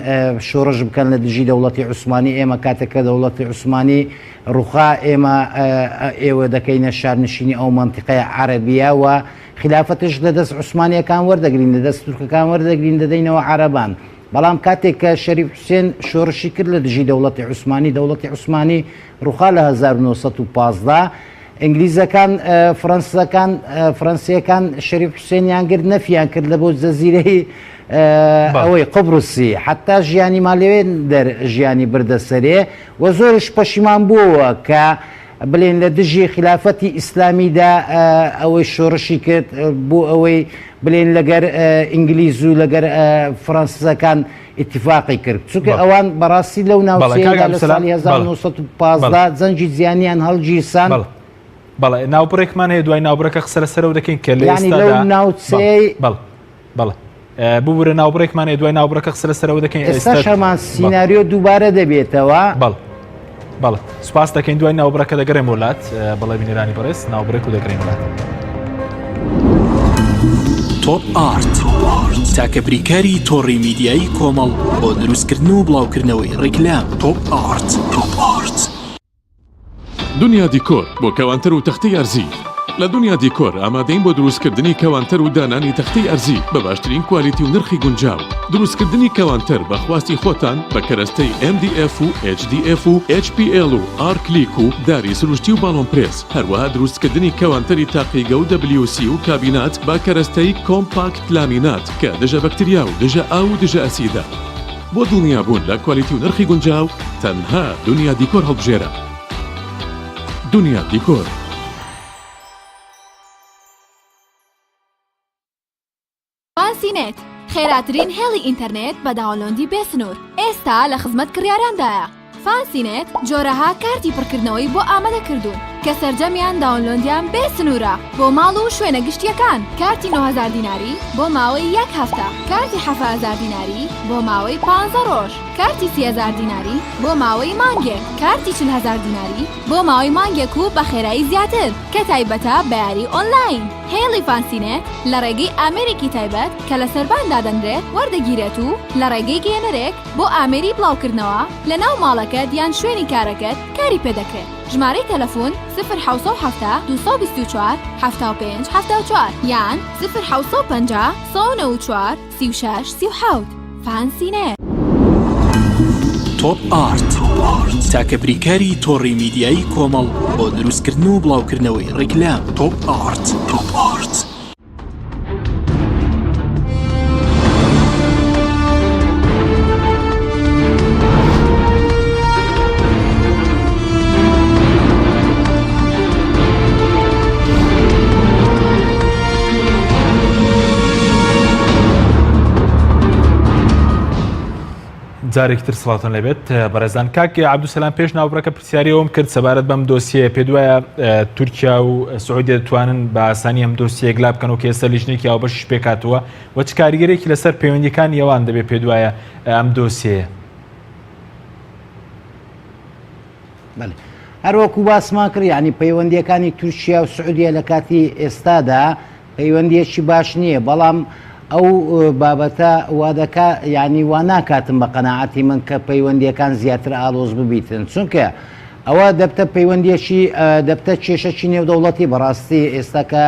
شۆڕش بکەن لە دژی دەوڵەتی عوسمانی ئێمە کاتێک کە دەوڵەتی عوسمانی ڕوخا ئێمە ئێوە دەکەینە شارنشینی ئەو مەنتیقەیە عەرەبیە و خلافەتش لە دەست عوسمانیەکان وەردەگرین لە دەست تورکەکان وەردەگرین دەدەینەوە عەرەبان. بەڵام کاتێک کە شەریف حوسێن شۆڕشی کرد لە دژی دەوڵەتی عوسمانی، دەوڵەتی عوسمانی ڕووخا لە 1915، ئینگلیزەکان فڕەنسەکان فڕەنسیەکان شەریف حوسێنیان گرت نەفیان کرد لە بۆ جەزیرەی ئەوەی قوبرسی حتا ژیانی مالێ دەر ژیانی بردە سەرێ و زۆرش پەشیمان بووەوە کە بلێن لە دژی خلافەتی ئیسلامیدا ئەوەی شۆڕشی کرد بۆ ئەوەی بلێن لەگەر ئینگلیز و لەگەر فڕەنسەکان ئیتیفاقی کرد چونکە ئەوان بەڕاستی لەو ناوچەیەدا لە ساڵی 1915 جەنگی جیهانیان هەڵگیرسان. بەڵێ ناوبڕێکمان هەیە دوای ناوبڕەکە قسە لەسەرەوە دەکەین کە لە ئێستادا ناوچەی بەڵێ بەڵێ ببورە ناوبڕێکمان هەیە دوای ناوبڕەکە قسە لەسەرەوە دەکەین ئێستاش هەمان سیناریۆ دووبارە دەبێتەوە. بەڵێ بەڵێ سوپاس دەکەین دوای ناوبڕەکە دەگەڕێم بۆ لات بەڵێ بینەرانی بەڕێز ناوبڕێک و دەگەڕێم لات. تۆپ ئارت تاکە بریکاری تۆڕی میدیایی کۆمەڵ بۆ دروستکردن و بڵاوکردنەوەی ڕیکلام تۆپ ئارت تۆپ ئارت. دنیا دیکۆر بۆ کەوانتەر و تەختەی ئەرزی لە دنیا دیکۆر ئامادەین بۆ دروستکردنی کەوانتەر و دانانی تەختەی ئەرزی بە باشترین کوالیتی و نرخی گونجاو. دروستکردنی کەوانتەر بە خواستی خۆتان بە کەرەستەی MDF و HDF و HPL و ئارکلیک و داری سروشتی و باڵۆن پرێس، هەروەها دروستکردنی کەوانتەری تاقیگە و WC و کابینات بە کەرەستەی کۆمپاکت لامینات کە دژە بەکتریا و دژە ئاو و دژە ئەسیدە. بۆ دڵنیابوون لە کوالیتی و نرخی گونجاو تەنها دنیا دیکۆر هەڵبژێرە. دنیا دیکۆر. فانسی نێت، خێراترین هێڵی ئینتەرنێت بە download ی بێ سنوور، ئێستا لە خزمەت کڕیاراندایە. فانسی نێت جۆرەها کارتی پڕکردنەوەی بۆ ئامادە کردوون کە سەرجەمیان download یان بێ سنوورە بۆ ماڵ و شوێنە گشتییەکان، کارتی 9000 دیناری بۆ ماوەی یەک هەفتە، کارتی 7000 دیناری بۆ ماوەی پانزە ڕۆژ، کارتی 30000 دیناری بۆ ماوەی مانگێک، کارتی 40000 دیناری بۆ ماوەی مانگێک و بە خێرایی زیاتر کە تایبەتە بە یاری ئۆنلاین. هێڵی فانسینێت لە ڕێگەی ئامێرێکی تایبەت کە لە سەربان دادەنرێت وەردەگیرێت و لە ڕێگەی گەیەنەرێک بۆ ئامێری بڵاوکردنەوە لە ناو ماڵەکەت یان شوێنی کارەکەت کاری پێدەکرێت. ژمارەی تەلەفون، سفر 770 224 75 74 یان سفر 750 194 36 37. فانسینێت. تۆپ ئارت تاکە بریکاری تۆڕی میدیایی کۆمەڵ بۆ دروستکردن و بڵاوکردنەوەی ڕیکلام تۆپ ئارت تۆپ ئارت. جارێکی تر سڵاوتان لێبێت بەڕێزان کاک عبدوسەلام پێش ناوبڕەکە پرسیاری ئەوم کرد سەبارەت بەم دۆسیە پێ دوایە تورکیا و سعودیە دەتوانن بە ئاسانی ئەم دۆسیەک لا بکەن و کە ئێستا لیژنێکی هاوبەشیش پێکهاتووە و چ کاریگەرێکی لەسەر پەیوەندیەکانی ئەوان دەبێت پێ دوایە ئەم دۆسیەیە؟ بەڵێ هەروەکو باسمان کرد یعنی پەیوەندیەکانی تورکیا و سعودیە لە کاتی ئێستادا پەیوەندیەکی باش نییە بەڵام ئەو بابەتە وادەکا یعنی وا ناکاتم بە قەناعەتی من کە پەیوەندیەکان زیاتر ئالۆز ببیتن چونکە ئەوە دەبتە پەیوەندیەکی دەبتە کێشەکی نێودەوڵەتی بەڕاستی ئێستا کە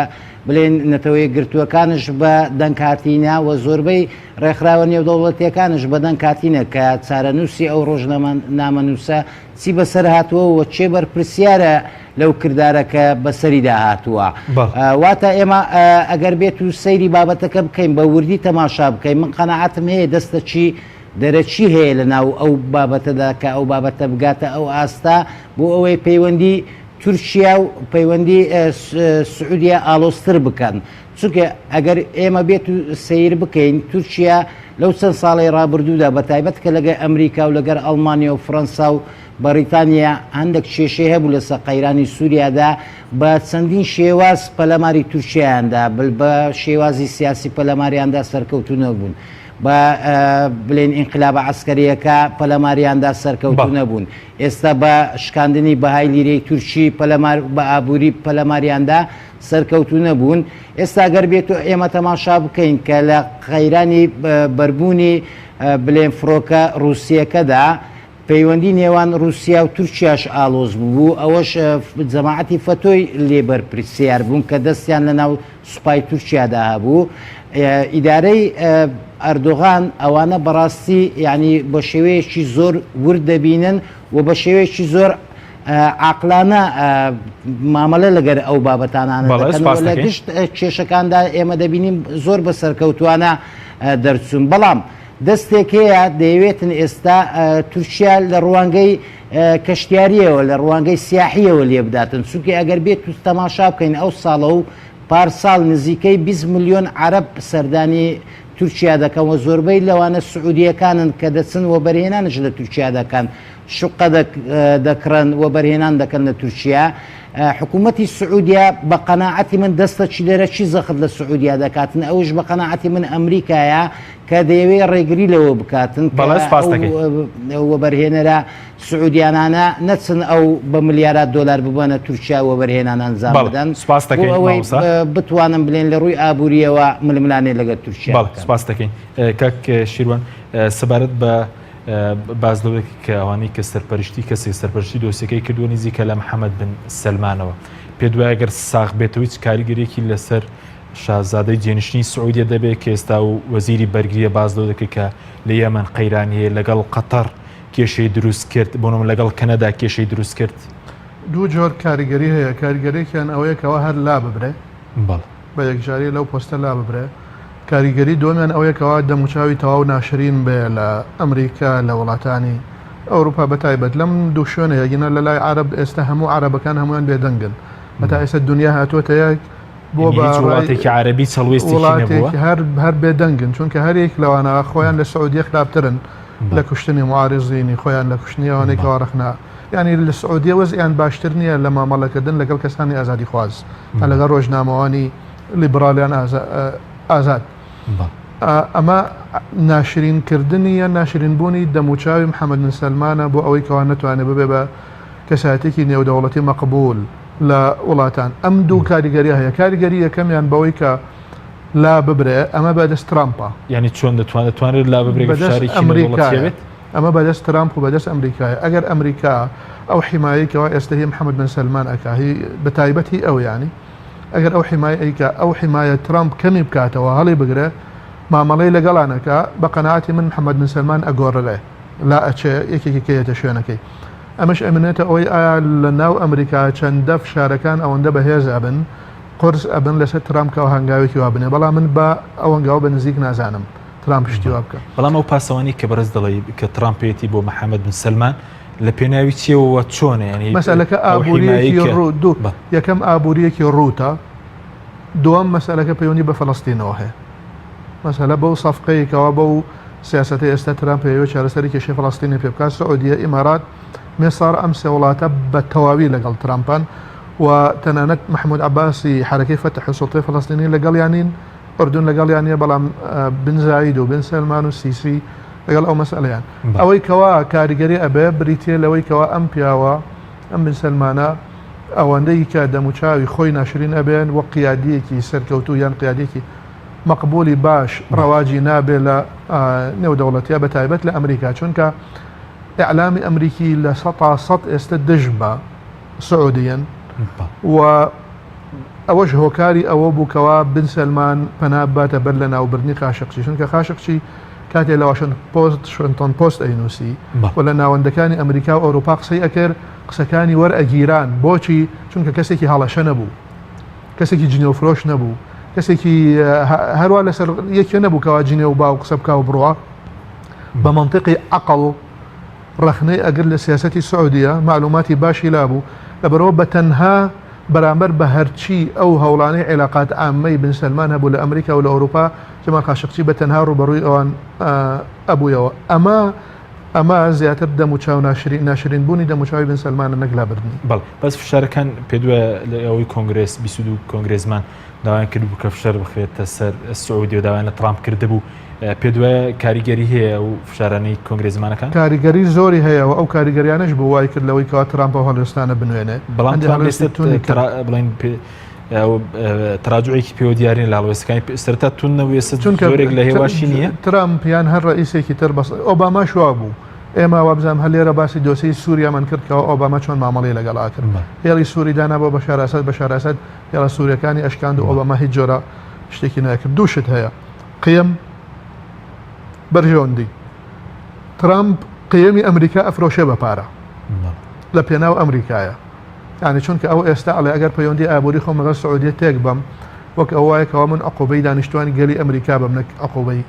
بلێن نەتەوە یەکگرتووەکانش بە دەنگ هاتینە و زۆربەی ڕێکخراوە نێودەوڵەتیەکانش بەدەنگ هاتینە کە چارەنووسی ئەو ڕۆژنامەنووسە چی بەسەر هاتووە و کێ بەرپرسیارە لەو کردارە کە بەسەریدا هاتووە. واتە ئێمە ئەگەر بێت و سەیری بابەتەکە بکەین بە وردی تەماشا بکەین من قەناعەتم هەیە دەستەکی دەرەکی هەیە لە ناو ئەو بابەتەدا کە ئەو بابەتە بگاتە ئەو ئاستە بۆ ئەوەی پەیوەندی تورکیا و پەیوەندی سعودیە ئاڵۆزتر بکەن. چونکە ئەگەر ئێمە بێت و سەیر بکەین تورکیا لەو چەند ساڵەی ڕابردوودا بە تایبەت کە لەگەر ئەمریکا و لەگەر ئەڵمانیا و فڕەنسا و بەڕیتانیا هەندێک کێشەی هەبوو لەسەر قەیرانی سووریادا بە چەندین شێواز پەلاماری تورکیایاندا بە شێوازی سیاسی پەلاماریاندا سەرکەوتوو نەبوون بە بلێن ئینقلابە عەسکەریەکە پەلاماریاندا سەرکەوتوو نەبوون ئێستا بە شکاندنی بەهای لیرەی تورکی پەلامار بە ئابووری پەلاماریاندا سەرکەوتوو نەبوون، ئێستا گەر بێتو ئێمە تەماشا بکەین کە لە قەیرانی بەربوونی بلێن فڕۆکە ڕووسییەکەدا پەیوەندی نێوان ڕووسیا و تورکیاش ئاڵۆز ببوو، ئەوەش جەماعەتی فەتۆی لێ بەرپرسیار بوون کە دەستیان لە ناو سوپای تورکیادا هەبوو. ئیدارەی ئەردۆغان ئەوانە بەڕاستی یانی بە شێوەیەکی زۆر ورد دەبینن و بە شێوەیەکی زۆر عاقلانە مامەلە لەگەر ئەو بابەتانانە دەکەن و لە گشت کێشەکاندا ئێمە دەبینین زۆر بە سەرکەوتوانە دەرچوون بەڵام دەستێک هەیە دەیەوێتن ئێستا تورکیا لە ڕوانگەی کەشتیاریەوە لە ڕوانگەی سیاحیەوە لێ بداتن چونکە ئەگەر بێت و تەماشا بکەین ئەو ساڵە و پارساڵ نزیکەی 20 ملیۆن عەرەب سەردانی تورکیا دەکەن و زۆربەی لەوانە سعودیەکانن کە دەچن وەبەرهێنانش لە تورکیا دەکەن شوقە دەکڕن وەبەرهێنان دەکەن لە تورکیا حکوومەتی سعودیا بە قەناعەتی من دەستەکی دەرەکی زەخت لە سعودیا دەکاتن ئەوش بە قەناعەتی من ئەمریکایە کە دەیەوێت ڕێگری لەوە بکاتن کە بەڵێ سپاس دەکەین. ئەو وەبەرهێنەرە سعودیانانە نەچن ئەو بە ملیارات دۆلار ببەنە تورکیا وەبەرهێنان ئەنجام بەڵێ بدەن سپاس بۆ دەکەین ئەوەی مامۆستا. بتوانن بلێن لە ڕووی ئابووریەوە ململانێ لەگەر تورکیا بەڵێ بکەن. سپاس دەکەین کاک شیروان سەبارەت بە باس لەوەی کە ئەوانەی کە سەرپەرشتی کەسێک سەرپەرشتی دۆسیەکەی کردووە نزیکە لە محەممەد بن سەلمانەوە پێت وایە گەر ساغ بێتەوە هیچ کاریگەریەکی لەسەر شازادەی جێنشینی سعودیە دەبێت کە ئێستا و وەزیری بەرگریە باس لەوە دەکرێت کە لە یەمەن قەیرانی هەیە لەگەڵ قەتەر کێشەی دروست کرد بۆ نمونە لەگەڵ کەنەدا کێشەی دروست کرد. دوو جۆر کاریگەری هەیە، کاریگەریەکیان ئەوەیە کەوا هەر لاببرێ، بەڵێ. بە یەکجاری لەو پۆستە لاببرێ، کاریگەری دووەمیان ئەوەیە کەوا دەموچاوی تەواو ناشرین بێ لە ئەمریکا لە وڵاتانی ئەوروپا بە تایبەت لەم دوو شوێنەیە گینا لە لای عەرەب ئێستا هەموو عەرەبەکان هەموویان بێدەنگن هەتا ئێستا دونیا هاتووەتە یەک بۆ یعنی بە هیچ ڕای وڵاتێکی عەرەبی هیچ هەڵوێستێکی نەبووە؟ وڵاتێک هەر هەر بێدەنگن چونکە هەر یەک لەوانە خۆیان لە سعودیە خراپترن لە بەڵێ کوشتنی معارزینی خۆیان لە کوشتنی ئەوانەی بەڵێ کەوا ڕەخنە یعنی لە سعودیە وەزعیان باشتر نییە لە مامەڵەکردن لەگەڵ کەسانی ئازادیخواز بەڵێ لەگەڵ ڕۆژنامەوانی لیبرالیان ئازاد بەڵێ ئەمە ناشرین کردنی یان ناشرین بوونی دەموچاوی محەمەد بن سەلمانە بۆ ئەوەی کەوا نەتوانێت ببێ بە کەسایەتێکی نێودەوڵەتی مەقبول لە وڵاتان ئەم دوو کاریگەریە هەیە کاریگەری یەکەمیان بەوەی کە لا ببرێ ئەمە بەدەست ترامپە. یانی چۆن دەتوان دەتوانرێت لا ببرێ بەدەست فشارێکی نێودەوڵەتی ئەمریکایە هەبێت؟ ئەمە بەدەست ترامپ و بەدەست ئەمریکایە ئەگەر ئەمریکا ئەو حیمایەی کەوا ئێستە هی محەمەد بن سەلمان ئەکا هی بەتایبەت هی ئەو یانی ئەگەر ئەو حیمایە ئەیکا ئەو حیمایە ترامپ کەمی بکاتەوە هەڵی بگرێ مامەڵەی لەگەڵا نەکا بە قەناعەتی من محەمەد بن سەلمان ئەگۆڕرێ لا ئەچێ یەکێکی کە یەتە شوێنەکەی ئەمەش ئەمێنێتە ئەوەی ئایا لە ناو ئەمریکا چەندە فشارەکان ئەوەندە بەهێز ئەبن قورس ئەبن لەسەر ترامپ کە هەنگاوێکی وا بنێ بەڵام من بە ئەو هەنگاوە بە نزیک نازانم ترامپ شتی وا بکا. بەڵام ئەو پاسەوانی کە بەڕێز دەڵێی کە ترامپ پێیەتی بۆ محەمەد بن سەلمان لە پێناوی چیەوە وە چۆنە یانی مەسەلەکە ئەو حیمایەی ئابووریەکی کە ڕوو دوو بە. یەکەم ئابووریەکی ڕووتە دووەم مەسەلەکە پەیوەندی بە فەلەستینەوە هەیە مەسەلە بەو سەفقەی کەوا بەو سیاسەتەی ئێستا ترامپ ئەیەوێت چارەسەری کێشەی فەلەستینی پێ بکات سعودیە ئیمارات میسر ئەم سێ وڵاتە بە تەواوی لەگەڵ ترامپن و تەنانەت محمود عەباسی حەرەکەی فەتح و سوڵتەی فەلەستینی لەگەڵیان نین ئوردون لەگەڵیان نییە بەڵام بن زاید و بن سەلمان و سیسی لەگەڵ ئەو مەسئلەیان ئەوەی کەوا کاریگەری ئەبێ بریتە لەوەی کەوا ئەم پیاوە ئەم بن سەلمانە ئەوەندەی کە دەموچاوی خۆی ناشرین ئەبێن وەک قیادیەکی سەرکەوتوو یان قیادیەکی مەقبولی باش ڕەواجی نابێ لە نێودەوڵەتیا بە تایبەت لە ئەمریکا چونکە ئیعلامی ئەمریکی لە سەتا سەد ئێستە دژ بە سعودیەن و ئەوەش هۆکاری ئەوە بوو کەوا بن سەلمان پەنا بباتە بەر لە ناوبردنی خاشقچی چونکە خاشقچی کاتێ لە واشنتن پۆست شنتۆن پۆست ئەینوسی و لە ناوەندەکانی ئەمریکا و ئەوروپا قسەی ئەکرد قسەکانی وەرئەگیران بۆچی چونکە کەسێکی هەڵەشە نەبوو کەسێکی جنێوفرۆش نەبوو کەسێکی هەروە لەسەر یەکێ نەبوو کەوا جنێو با و قسە بکا و بڕوا بە مەنتیقی عەقڵ ڕەخنەی ئەگرت لە سیاسەتی سعودیە، مەعلوماتی باشی لابوو، لەبەرئەوە بە تەنها بەرامبەر بە هەرچی ئەو هەوڵانەی عیلاقات عامەی بن سەلمان هەبوو لە ئەمریکا و لە ئەوروپا، جەمال خاشقچی بە تەنها ڕووبەڕووی ئەوان ئەبوویەوە. ئەمە ئەمە زیاتر دەموچاو ناشرین ناشرین بوونی دەموچاوی بن سەلمانە نەک لابردنی. بەڵێ بەس فشارەکان پێت وایە لە ئەوەی کۆنگرێس 22 کۆنگرێسمان داوایان کردبوو کە فشار بخرێتە سەر سعودیە و داوایان لە ترامپ کردبوو پێت وایە کاریگەری هەیە ئەو فشارانەی کۆنگرێزمانەکان؟ کاریگەری زۆری هەیە و ئەو کاریگەریانەش بوو وای کرد لەوەی کەوا ترامپ ئەو هەڵوێستانە بنوێنێ. بەڵام هەندێ ترامپ هەڵوێستی ئێستا توندی کرد. بڵێن تراجعێکی پێوە دیار نییە لە هەڵوێستەکانی سەرەتا توند نەبوو ئێستا چونکە زۆرێک لە هێواشی نییە. ترامپ یان هەر ڕەئیسێکی تر بەس ئۆباماش وا بوو. ئێمە وابزانم هەر لێرە باسی دۆسیەی سووریامان کرد کەەوە ئۆباما چۆن مامەڵی لەگەڵ ئاکرد هێڵی سووری دانا بۆ بەشار ئەسەد بەشار ئەسەد هێڵە سووریەکانی ئەشکاند و ئۆباما هیچ جۆرە شتێکی ناکرد دوو شت هەیە قیم بەرژەوەندی ترامپ قیەمی ئەمریکا ئەفرۆشێ بە پارە لە پێناو ئەمریکایە یعنی چونکە ئەو ئێستا ئەڵێ ئەگەر پەیوەندی ئابووری خۆم لەگەڵ سعودیە تێک بەم وەک ئەو وایە کەوا من عقوبەی دانیشتوانی گەلی ئەمریکا بم نەک عقوبەی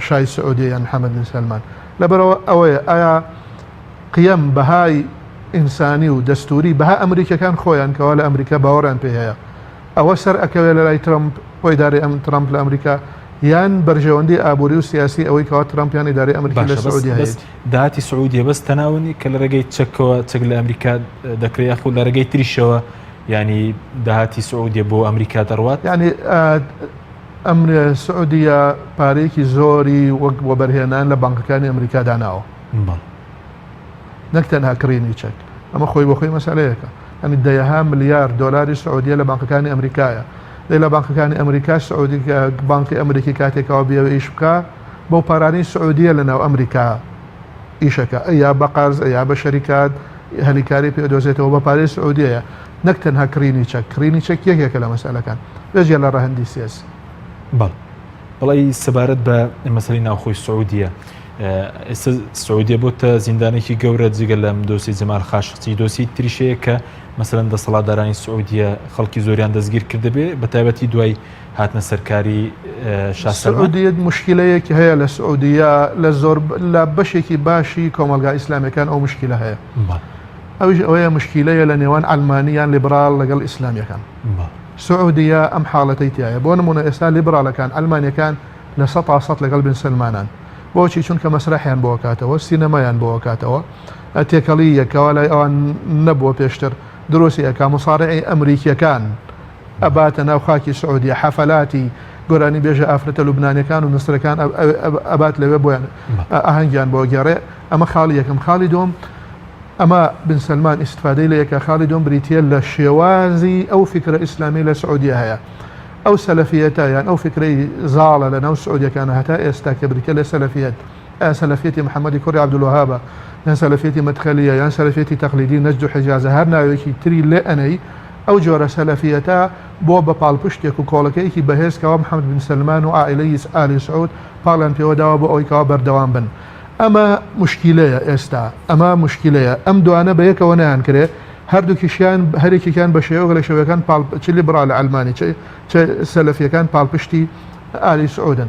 شای سعودیە یان محەممەد بن سەلمان لەبەرەوە ئەوەیە ئایا قیەم بەهای ئینسانی و دەستوری بەها ئەمریکەکان خۆیان کەوا لە ئەمریکا باوەڕیان پێ هەیە ئەوە سەر ئەکەوێ لە لای ترەمپ و ئیدارەی ئەم ترەمپ لە ئەمریکا یان بەرژەوەندی ئابووری و سیاسی ئەوەی کەوا ترەمپ یان ئیدارەی ئەمریکی لە باشە بەس سعودیە بەس هەیەتی. داهاتی سعودیە بەس تەناوە نیە کە لە ڕێگەی چەکەوە چەک لە ئەمریکا دەکرێت یاخود لە ڕێگەی تریشەوە یانی داهاتی سعودیە بۆ ئەمریکا دەڕوات؟ یانی ئەمر سعودیە پارەیەکی زۆری وەک وەبەرهێنان لە بانقەکانی ئەمریکا داناوە. بەڵێ. نەک تەنها کڕینی چەک ئەمە خۆی بۆ خۆی مەسەلەیەکە یانی دەیەها ملیار دۆلاری سعودیە لە بانقەکانی ئەمریکایە دەی لە بانقەکانی ئەمریکا سعودی بانقی ئەمریکی کاتێکەوە بیەوێ ئیش بکا بەو پارانەی سعودیە لە ناو ئەمریکا ئیشەکە یا بە قەرز یا بە شەریکات هەلی کاری پێ دۆزێتەوە بە پارەی سعودیەیە نەک تەنها کڕینی چەک کڕینی چەک یەکێکە لە مەسەلەکان بێجگە لە ڕەهەندی سیاسی. بەڵێ بەڵی سەبارەت بە مەسەلەی ناوخۆی سعودیە ئێستا سعودیە بۆتە زیندانێکی گەورە جگە لەم دۆسی جەمال خاشقچی دۆسی تریشەیە کە مەسەلەن دەسەڵاتدارانی سعودیە خەڵکی زۆریان دەستگیر کردبێ بە تایبەتی دوای هاتنە سەرکاری شا سەلمان. سعودیە مشکلەیەک هەیە لە سعودیە لە زۆر لە بەشێکی باشی کۆمەڵگا ئیسلامیەکان ئەو مشکلە هەیە ئەویش ئەوەیە مشکلەیە لە نێوان عەلمانی یان لیبراڵ لەگەڵ ئیسلامیەکان سعودیە ئەم حاڵەتەی تایە بۆ نمونە ئێستا لیبراڵەکان عەلمانیەکان 100% لەگەڵ بن سەلمانان بۆچی چونکە مەسرەحیان بۆ ئەکاتەوە سینەمایان بۆ ئەکاتەوە تێکەڵی یەکەوە لای ئەوان نەبووە پێشتر دروستی ئەکا مصارعی ئەمریکیەکان ئەباتە ناو خاکی سعودیە حەفەلاتی گۆرانی بێژە ئافرەتە لوبنانیەکان و میسرەکان ئەبات لەوێ بۆیان ئاهەنگیان بۆ گێڕێ ئەمە خاڵی یەکەم خاڵی دوم ئەمە بن سەلمان ئیستفادەی لە یەکە خاڵی دوم بریتە لە شێوازی ئەو فکرە ئیسلامی لە سعودیە هەیە ئەو سەلەفیەتە یان ئەو فکرەی زاڵە لە ناو سعودیەکانە هەتا ئێستا کە بریتە لە سەلەفیەت ئایا سەلەفیەتی محەمەدی کوڕی عەبدولوەهابە یان سەلەفیەتی مەدخەلیە یان سەلەفیەتی تەقلیدی نەجد و حیجازە هەر ناوێکی تری لێ ئەنێی ئەو جۆرە سەلەفیەتە بووە بە پاڵپشتێک و کۆڵەکەیەکی بەهێز کەوا محەمەد بن سەلمان و عائیلەی ئالی سعود پاڵیان پێوە داوە بۆ ئەوەی کەوا بەردەوام بن ئەمە موشکیلەیە ئێستا ئەمە موشکیلەیە ئەم دوانە بە یەکەوە نایانکرێ هەردووکیشیان هەرێکێکیان بە شێوەک لە شێوەکان پاڵ چ لیبرال عەلمانی چ چ سەلەفیەکان پاڵپشتی ئالی سعودن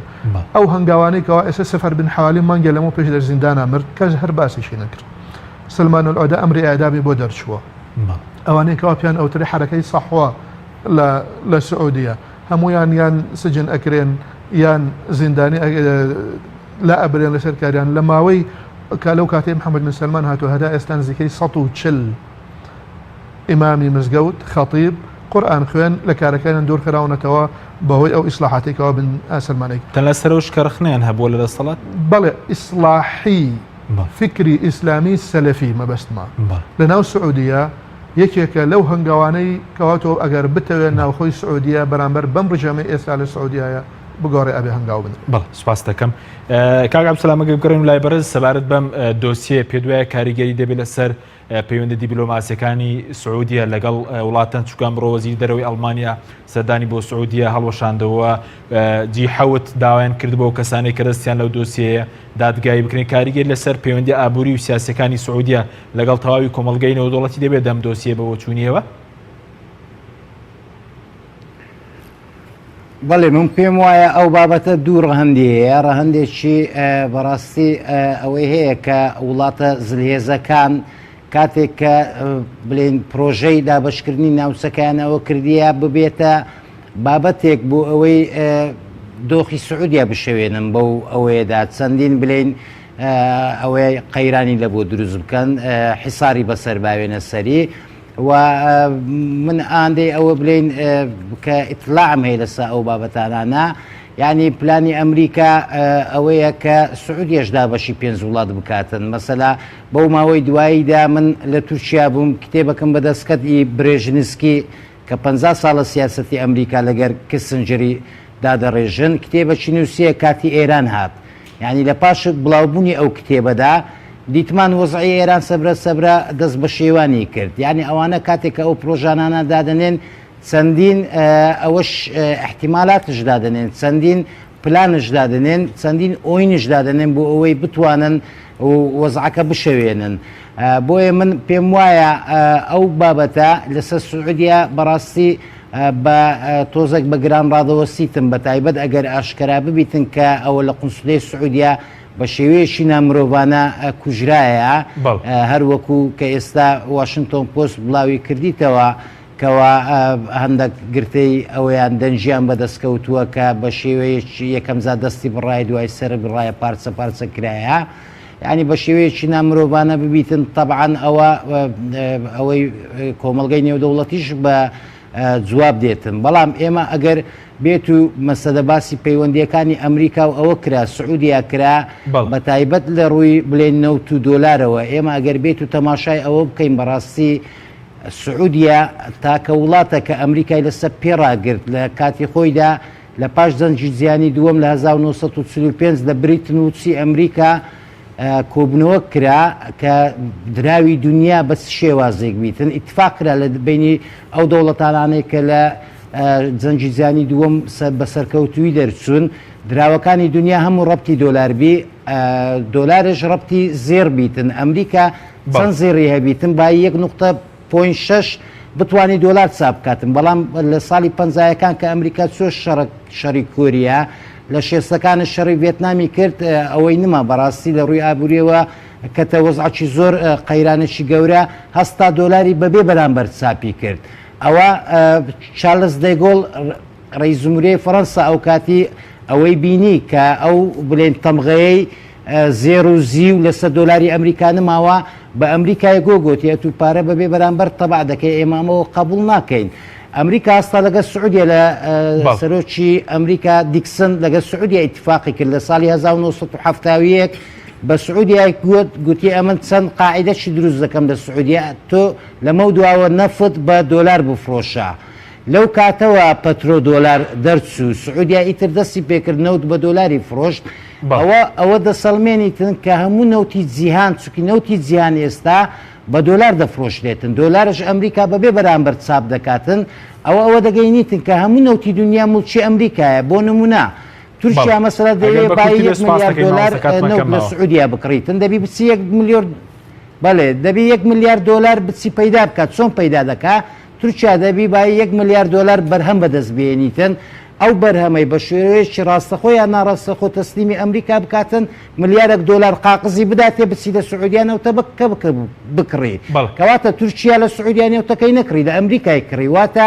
ئەو هەنگاوانەی کەوا ئێستا سەفەر بن حوالی مانگێ لەمەو پێش لە زیندانا مرد کەس هەر باسیشی نەکرد سلمان العودە ئەمری ئیعدامی بۆ دەرچووە ئەوانەی کەوا پێیان ئەوترێ حەرەکەی سەحوە لە لە سعودیە هەمویان یان سجن ئەکرێن یان زیندانی لا ئەبرێن لەسەر کاریان لە ماوەی کە لەو کاتەی محەممەد بن سەلمان هاتووە هەتا ئێستا نزیکەی 140 ئیمامی مزگەوت، خەتیب، قورئان خوێن لە کارەکانیان دوور خراونەتەوە بەهۆی ئەو ئیسلاحاتەی کەوا بن سەلمانێک. تەنها سەرەوش کە ڕەخنەیان هەبووە لە دەسەڵات؟ بەڵێ ئیسڵاحی فیکری ئیسلامی سەلەفی مەبەستمە لە ناو سعودیە یەکێکە لەو هەنگاوانەی کەوا تۆ ئەگەر بتەوێ ناوخۆی سعودیە بەرامبەر بەم ڕژێمەی ئێستا لە سعودیایە بگۆڕێ ئەبێ هەنگاو بنرێ. بەڵێ سوپاست دەکەم کاک عەبدولسەلام ئەگەر بگەڕێین لای بەڕێز سەبارەت بەم دۆسیەیە پێت وایە کاریگەری دەبێت لەسەر پەیوەندە دیبلۆماسیەکانی سعودیە لەگەڵ وڵاتان چونکە ئەمڕۆ وەزیری دەرەوەی ئەڵمانیا سەردانی بۆ سعودیە هەڵوەشاندەوە جی حەوت داوایان کردبوو کەسانێک کە دەستیان لەو دۆسیەیە دادگایی بکرێن کاریگەر لەسەر پەیوەندی ئابووری و سیاسەکانی سعودیە لەگەڵ تەواوی کۆمەڵگەی نێودەوڵەتی دەبێت دەم دۆسیە بە بۆچوونیەوە بەڵێ من پێم وایە ئەو بابەتە دوو ڕەهەندی هەیە ڕەهەندێکی بەڕاستی ئەوەی هەیە کە وڵاتە زلهێزەکان کاتێک کە بلین پرۆژەی دابشکردنی ناوچەکەیان ئەوە کردیە ببێتە بابەتێک بۆ ئەوەی دۆخی سعودیا بشێوێنن بەو ئەوەیەدا چەندین بلین ئەوەی قەیرانی لە بۆ دروست بکەن حساری بەسەر باوێنە سەری و من ئاندەی ئەوە بلین کە ئیتلاعم هەیە لەسە ئەو بابەتانانە یعنی پلانی ئەمریکا ئەوەیە کە سعودیەش دابەشی پێنج وڵات بکاتن مەسەلا بەو ماوەی دواییدا من لە تورکیا بووم کتێبەکەم بەدەستکەت ئی برێژنسکی کە پ ساڵە سیاسەتی ئەمریکا لەگەر کسنجری دادەڕێژن کتێبەکی نووسیە کاتی ئێران هات. یانی لە پاش بڵاوبوونی ئەو کتێبەدا دیتمان وەزعی ئێران سەبرە سەبرە دەست بە شێوانی کرد. یانی ئەوانە کاتێک کە ئەو پرۆژانانە دادەنێن چەندین ئەوەش ئیحتیمالاتش دادەنێن، چەندین پلانش دادەنێن، چەندین ئۆینش دادەنێن بۆ ئەوەی بتوانن وەزعەکە بشەوێنن. بۆیە من پێم وایە ئەو بابەتە لەسەر سعودیە بەڕاستی بە تۆزێک بە گران ڕادەوەستیتم بە تایبەت ئەگەر ئاشکرا ببیتن کە ئەوە لە قونسلەی سعودیە بە شێوەیەکی نامرۆڤانە کوژرایە هەر وەکو کە ئێستا واشنتۆن پۆست بڵاوی کردیتەوە کەوا هەندەک گرتەی ئەوەیان دەنگیان بەدەست کەوتووە کە بە شێوەیەکی یەکەمجار دەستی بڕایە دوای سەر بڕایە پارچە پارچە کرایە یعنی بە شێوەیەکی نامرۆڤانە ببیتن تەبعەن ئەوە ئەوەی کۆمەڵگەی نێودەوڵەتیش بە جواب دێتن بەڵام ئێمە ئەگەر بێت و مەسەدە باسی پەیوەندیەکانی ئەمریکا و ئەوە کرا سعودیا کرا بە تایبەت لە ڕووی بلێن نەوت و دۆلارەوە ئێمە ئەگەر بێت و تەماشای ئەوە بکەین بەڕاستی سعودیە تاکە وڵاتە کە ئەمریکای لەسەر پێ ڕاگرت لە کاتی خۆیدا لە پاش جەنگی جیهانی دووەم لە 1945 لە بریتن وودسی ئەمریکا کۆبوونەوە کرا کە دراوی دنیا بە چ شێوازێک بیتن ئیتفاق کرا لە بینی ئەو دەوڵەتانانەی کە لە جەنگی جیهانی دووەم بە سەرکەوتووی دەرچوون دراوەکانی دنیا هەموو ڕەبتی دۆلار بی دۆلارش ڕەبتی زێڕ بیتن ئەمریکا چەند زێڕی هەبیتن با یەک نوقتە point شەش بتوانی دۆلار چاپ بکاتن بەڵام لە ساڵی پەنجایەکان کە ئەمریکا چوە شەڕک شەڕی کۆریا لە شێستەکانش شەڕی ڤێتنامی کرد ئەوەی نما بەڕاستی لە ڕووی ئابووریەوە کەتە وەزعەکی زۆر قەیرانێکی گەورە هەستا دۆلاری بەبێ بەرامبەر چاپی کرد ئەوە چارلس دێگۆڵ ڕئیس جمهوریەی فەرەنسا ئەو کاتی ئەوەی بینی کە ئەو بلێن تەمغەیەی زێڕ و زیو لەسەر دۆلاری ئەمریکا نماوە، بە ئەمریکای گۆ گۆتی ئەتوو پارە بەبێ بەرامبەر تەبع دەکەی ئێمە ئەمەوە قەبوڵ ناکەین. ئەمریکا هەستا لەگەڵ سعودیە لە سەرۆکی ئەمریکا دیکسن لەگەڵ سعودیە ئیتفاقی کرد لە ساڵی 1971 بە سعودیای گوت گوتی ئەمن چەند قاعدەشی دروست دەکەم لە سعودیە تۆ لەمەو دواوە نەفت بە دۆلار بفرۆشە. لەو کاتەوە پەترۆ دۆلار دەرچوو، سعودیا ئیتر دەستی پێکرد نەوت بە دۆلاری فرۆشت، ئەوە ئەوە دەسەڵمێنیتن کە هەموو نەوتی جیهان، چونکی نەوتی جیهان ئێستا بە دۆلار دەفرۆشرێتن، دۆلارش ئەمریکا بەبێ بەرامبەر چاپ دەکاتن، ئەوە ئەوە دەگەینیتن کە هەموو نەوتی دونیا موڵکی ئەمریکایە، بۆ نمونە تورکیا مەسەلەن دەیەوێ بایی یەک ملیار دۆلار نەوت لە سعودیا بکڕیتن، دەبی بچی یەک ملیۆر بەڵێ دەبی یەک ملیار دۆلار بچی پەیدا بکات، چۆن پەیدا دەکا؟ تورکیا دەبی بایی یەک ملیار دۆلار بەرهەم بەدەست بێنیتن، ئەو بەرهەمەی بە شێوەیەکی ڕاستەخۆ یان ناڕاستەخۆ تەسلیمی ئەمریکا بکاتن، ملیارەک دۆلار قاقزی بداتێ بچی لە سعودیە نەوتە بکە بکڕی. کەواتە تورکیا لە سعودیە نەوتەکەی نەکڕی لە ئەمریکای کڕی، واتە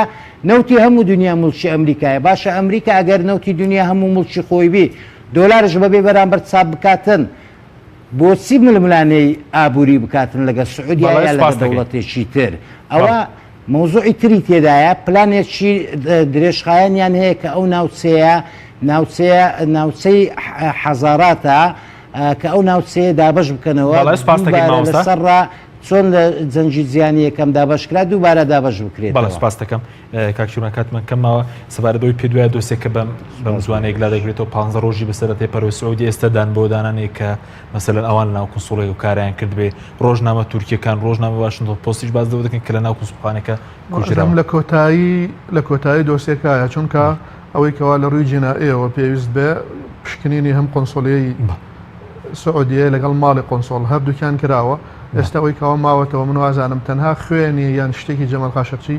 نەوتی هەموو دنیا موڵکی ئەمریکایە، باشە ئەمریکا ئەگەر نەوتی دنیا هەموو موڵکی خۆی بی دۆلارش بەبێ بەرامبەر چاپ بکاتن، بۆچی ململانێی ئابووری بکاتن لەگەڵ سعودیا یا لەگەڵ دەوڵەتێکی تر؟ ئەوە مەوزوعی تری تێدایە، پلانێکی درێژخایەنیان هەیە کە ئەو ناوچەیە ناوچەیە ناوچەی حەزاراتە کە ئەو ناوچەیە دابەش بکەنەوە دووبارە لەسەر ڕا چۆن لە جەنگی جیهانی یەکەم دابەش کرا دووبارە دابەش بکرێتەوە. بەڵێ سپاس دەکەم. کاک شیروان کاتمان کەم ماوە سەبارەت بەوەی پێت وایە دۆسیەکە بەم بەم زوانە یەکلا دەکرێتەوە پانزە ڕۆژی بەسەر تێپەرەوە سعودی ئێستا دان بۆ دانانێک کە مەسەلەن ئەوان لەناو کونسوڵێک و کاریان کردبێ ڕۆژنامە تورکیەکان ڕۆژنامە واشنتۆن پۆستیش باس لەوە دەکەن کە لەناو کونسوڵخانەکە کوژراون. لە کۆتایی لە کۆتایی دۆسیەکایە چونکە ئەوەی کەوا لە ڕووی جینائیەوە پێویست بێ پشکنینی هەم قونسوڵیەی سعودیە لەگەڵ ماڵی قونسوڵ هەردووکیان کراوە ئێستا ئەوەی کەوا ماوەتەوە من وازانم تەنها خوێنی یان شتێکی جەمال خاشقچی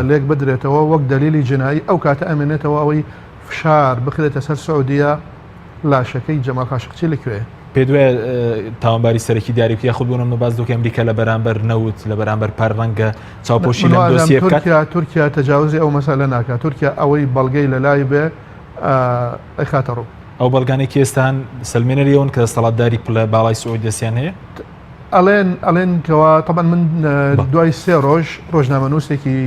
لێک بدرێتەوە وەک دەلیلی جنایی ئەو کاتە ئەمێنێتەوە ئەوەی فشار بخرێتە سەر سعودیە لاشەکەی جەمال خاشقچی لەکوێیە؟ پێت وایە تاوانباری سەرەکی دیاری بکرێت یاخود بۆ نمونە باس دۆخی ئەمریکا لە بەرامبەر نەوت لە بەرامبەر پار ڕەنگە چاوپۆشی لەم دۆسیە بکات؟ تورکیا تورکیا تەجاوزی ئەو مەسەلە ناکات تورکیا ئەوەی بەڵگەی لەلای بێ ئەیخاتە ڕوو. ئەو بەڵگانەی کە ئێستا هەن سەلمێنەری ئەوەن کە دەستەڵاتداری پلە باڵای سعودی دەستیان هەیە؟ ئەڵێن ئەڵێن کەوا تەبعەن من دوای سێ ڕۆژ ڕۆژنامەنووسێکی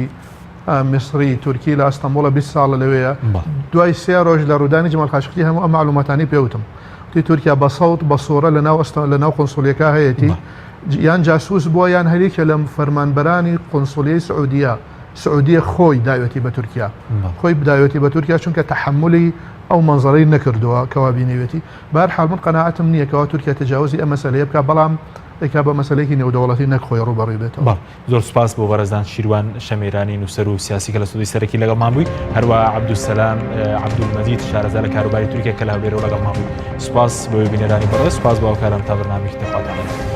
میسری تورکی لە ئەستەمبوڵە 20 ساڵە لەوەیە دوای سێ ڕۆژ لە ڕوودانی جەمال خاشقچی هەموو ئەم معلوماتانی پێوتم وتی تورکیا بە سەوت بە سۆرە لە ناو ئەستە لە ناو قونسولیەکە هەیەتی یان جاسوس بووە یان هەریەکە لە فەرمانبەرانی قونسولیەی سعودیە سعودیە خۆی داوێتی بە تورکیا خۆی بداوێتی بە تورکیا چونکە تەحملی. ئەو مەنزەرەی نەکردووە کەوا بینیوێتی. بەهەرحاڵ من قەناعەتم نییە کەوا تورکیا تەجاوزی ئەم مەسەلەیە بکا، بەڵام ئەیکا بە مەسەلەیەکی نێودەوڵەتی نەک خۆی ڕووبەڕووی بێتەوە. بەڵێ زۆر سوپاس بۆ بەڕێزان شیروان شەمێرانی نووسەر و سیاسی کە لە ستۆدیۆی سەرەکی لەگەڵمان بووی، هەروەها عەبدولسەلام عەبدولمەجید شارەزا لە کاروباری تورکیا کە لە هەولێرەوە لەگەڵمان بووی. سوپاس بۆ بینەرانی بەڕێز، سوپاس بۆ هاوکاران تا بەرنامەیەکی تر خواتان لەگەڵ.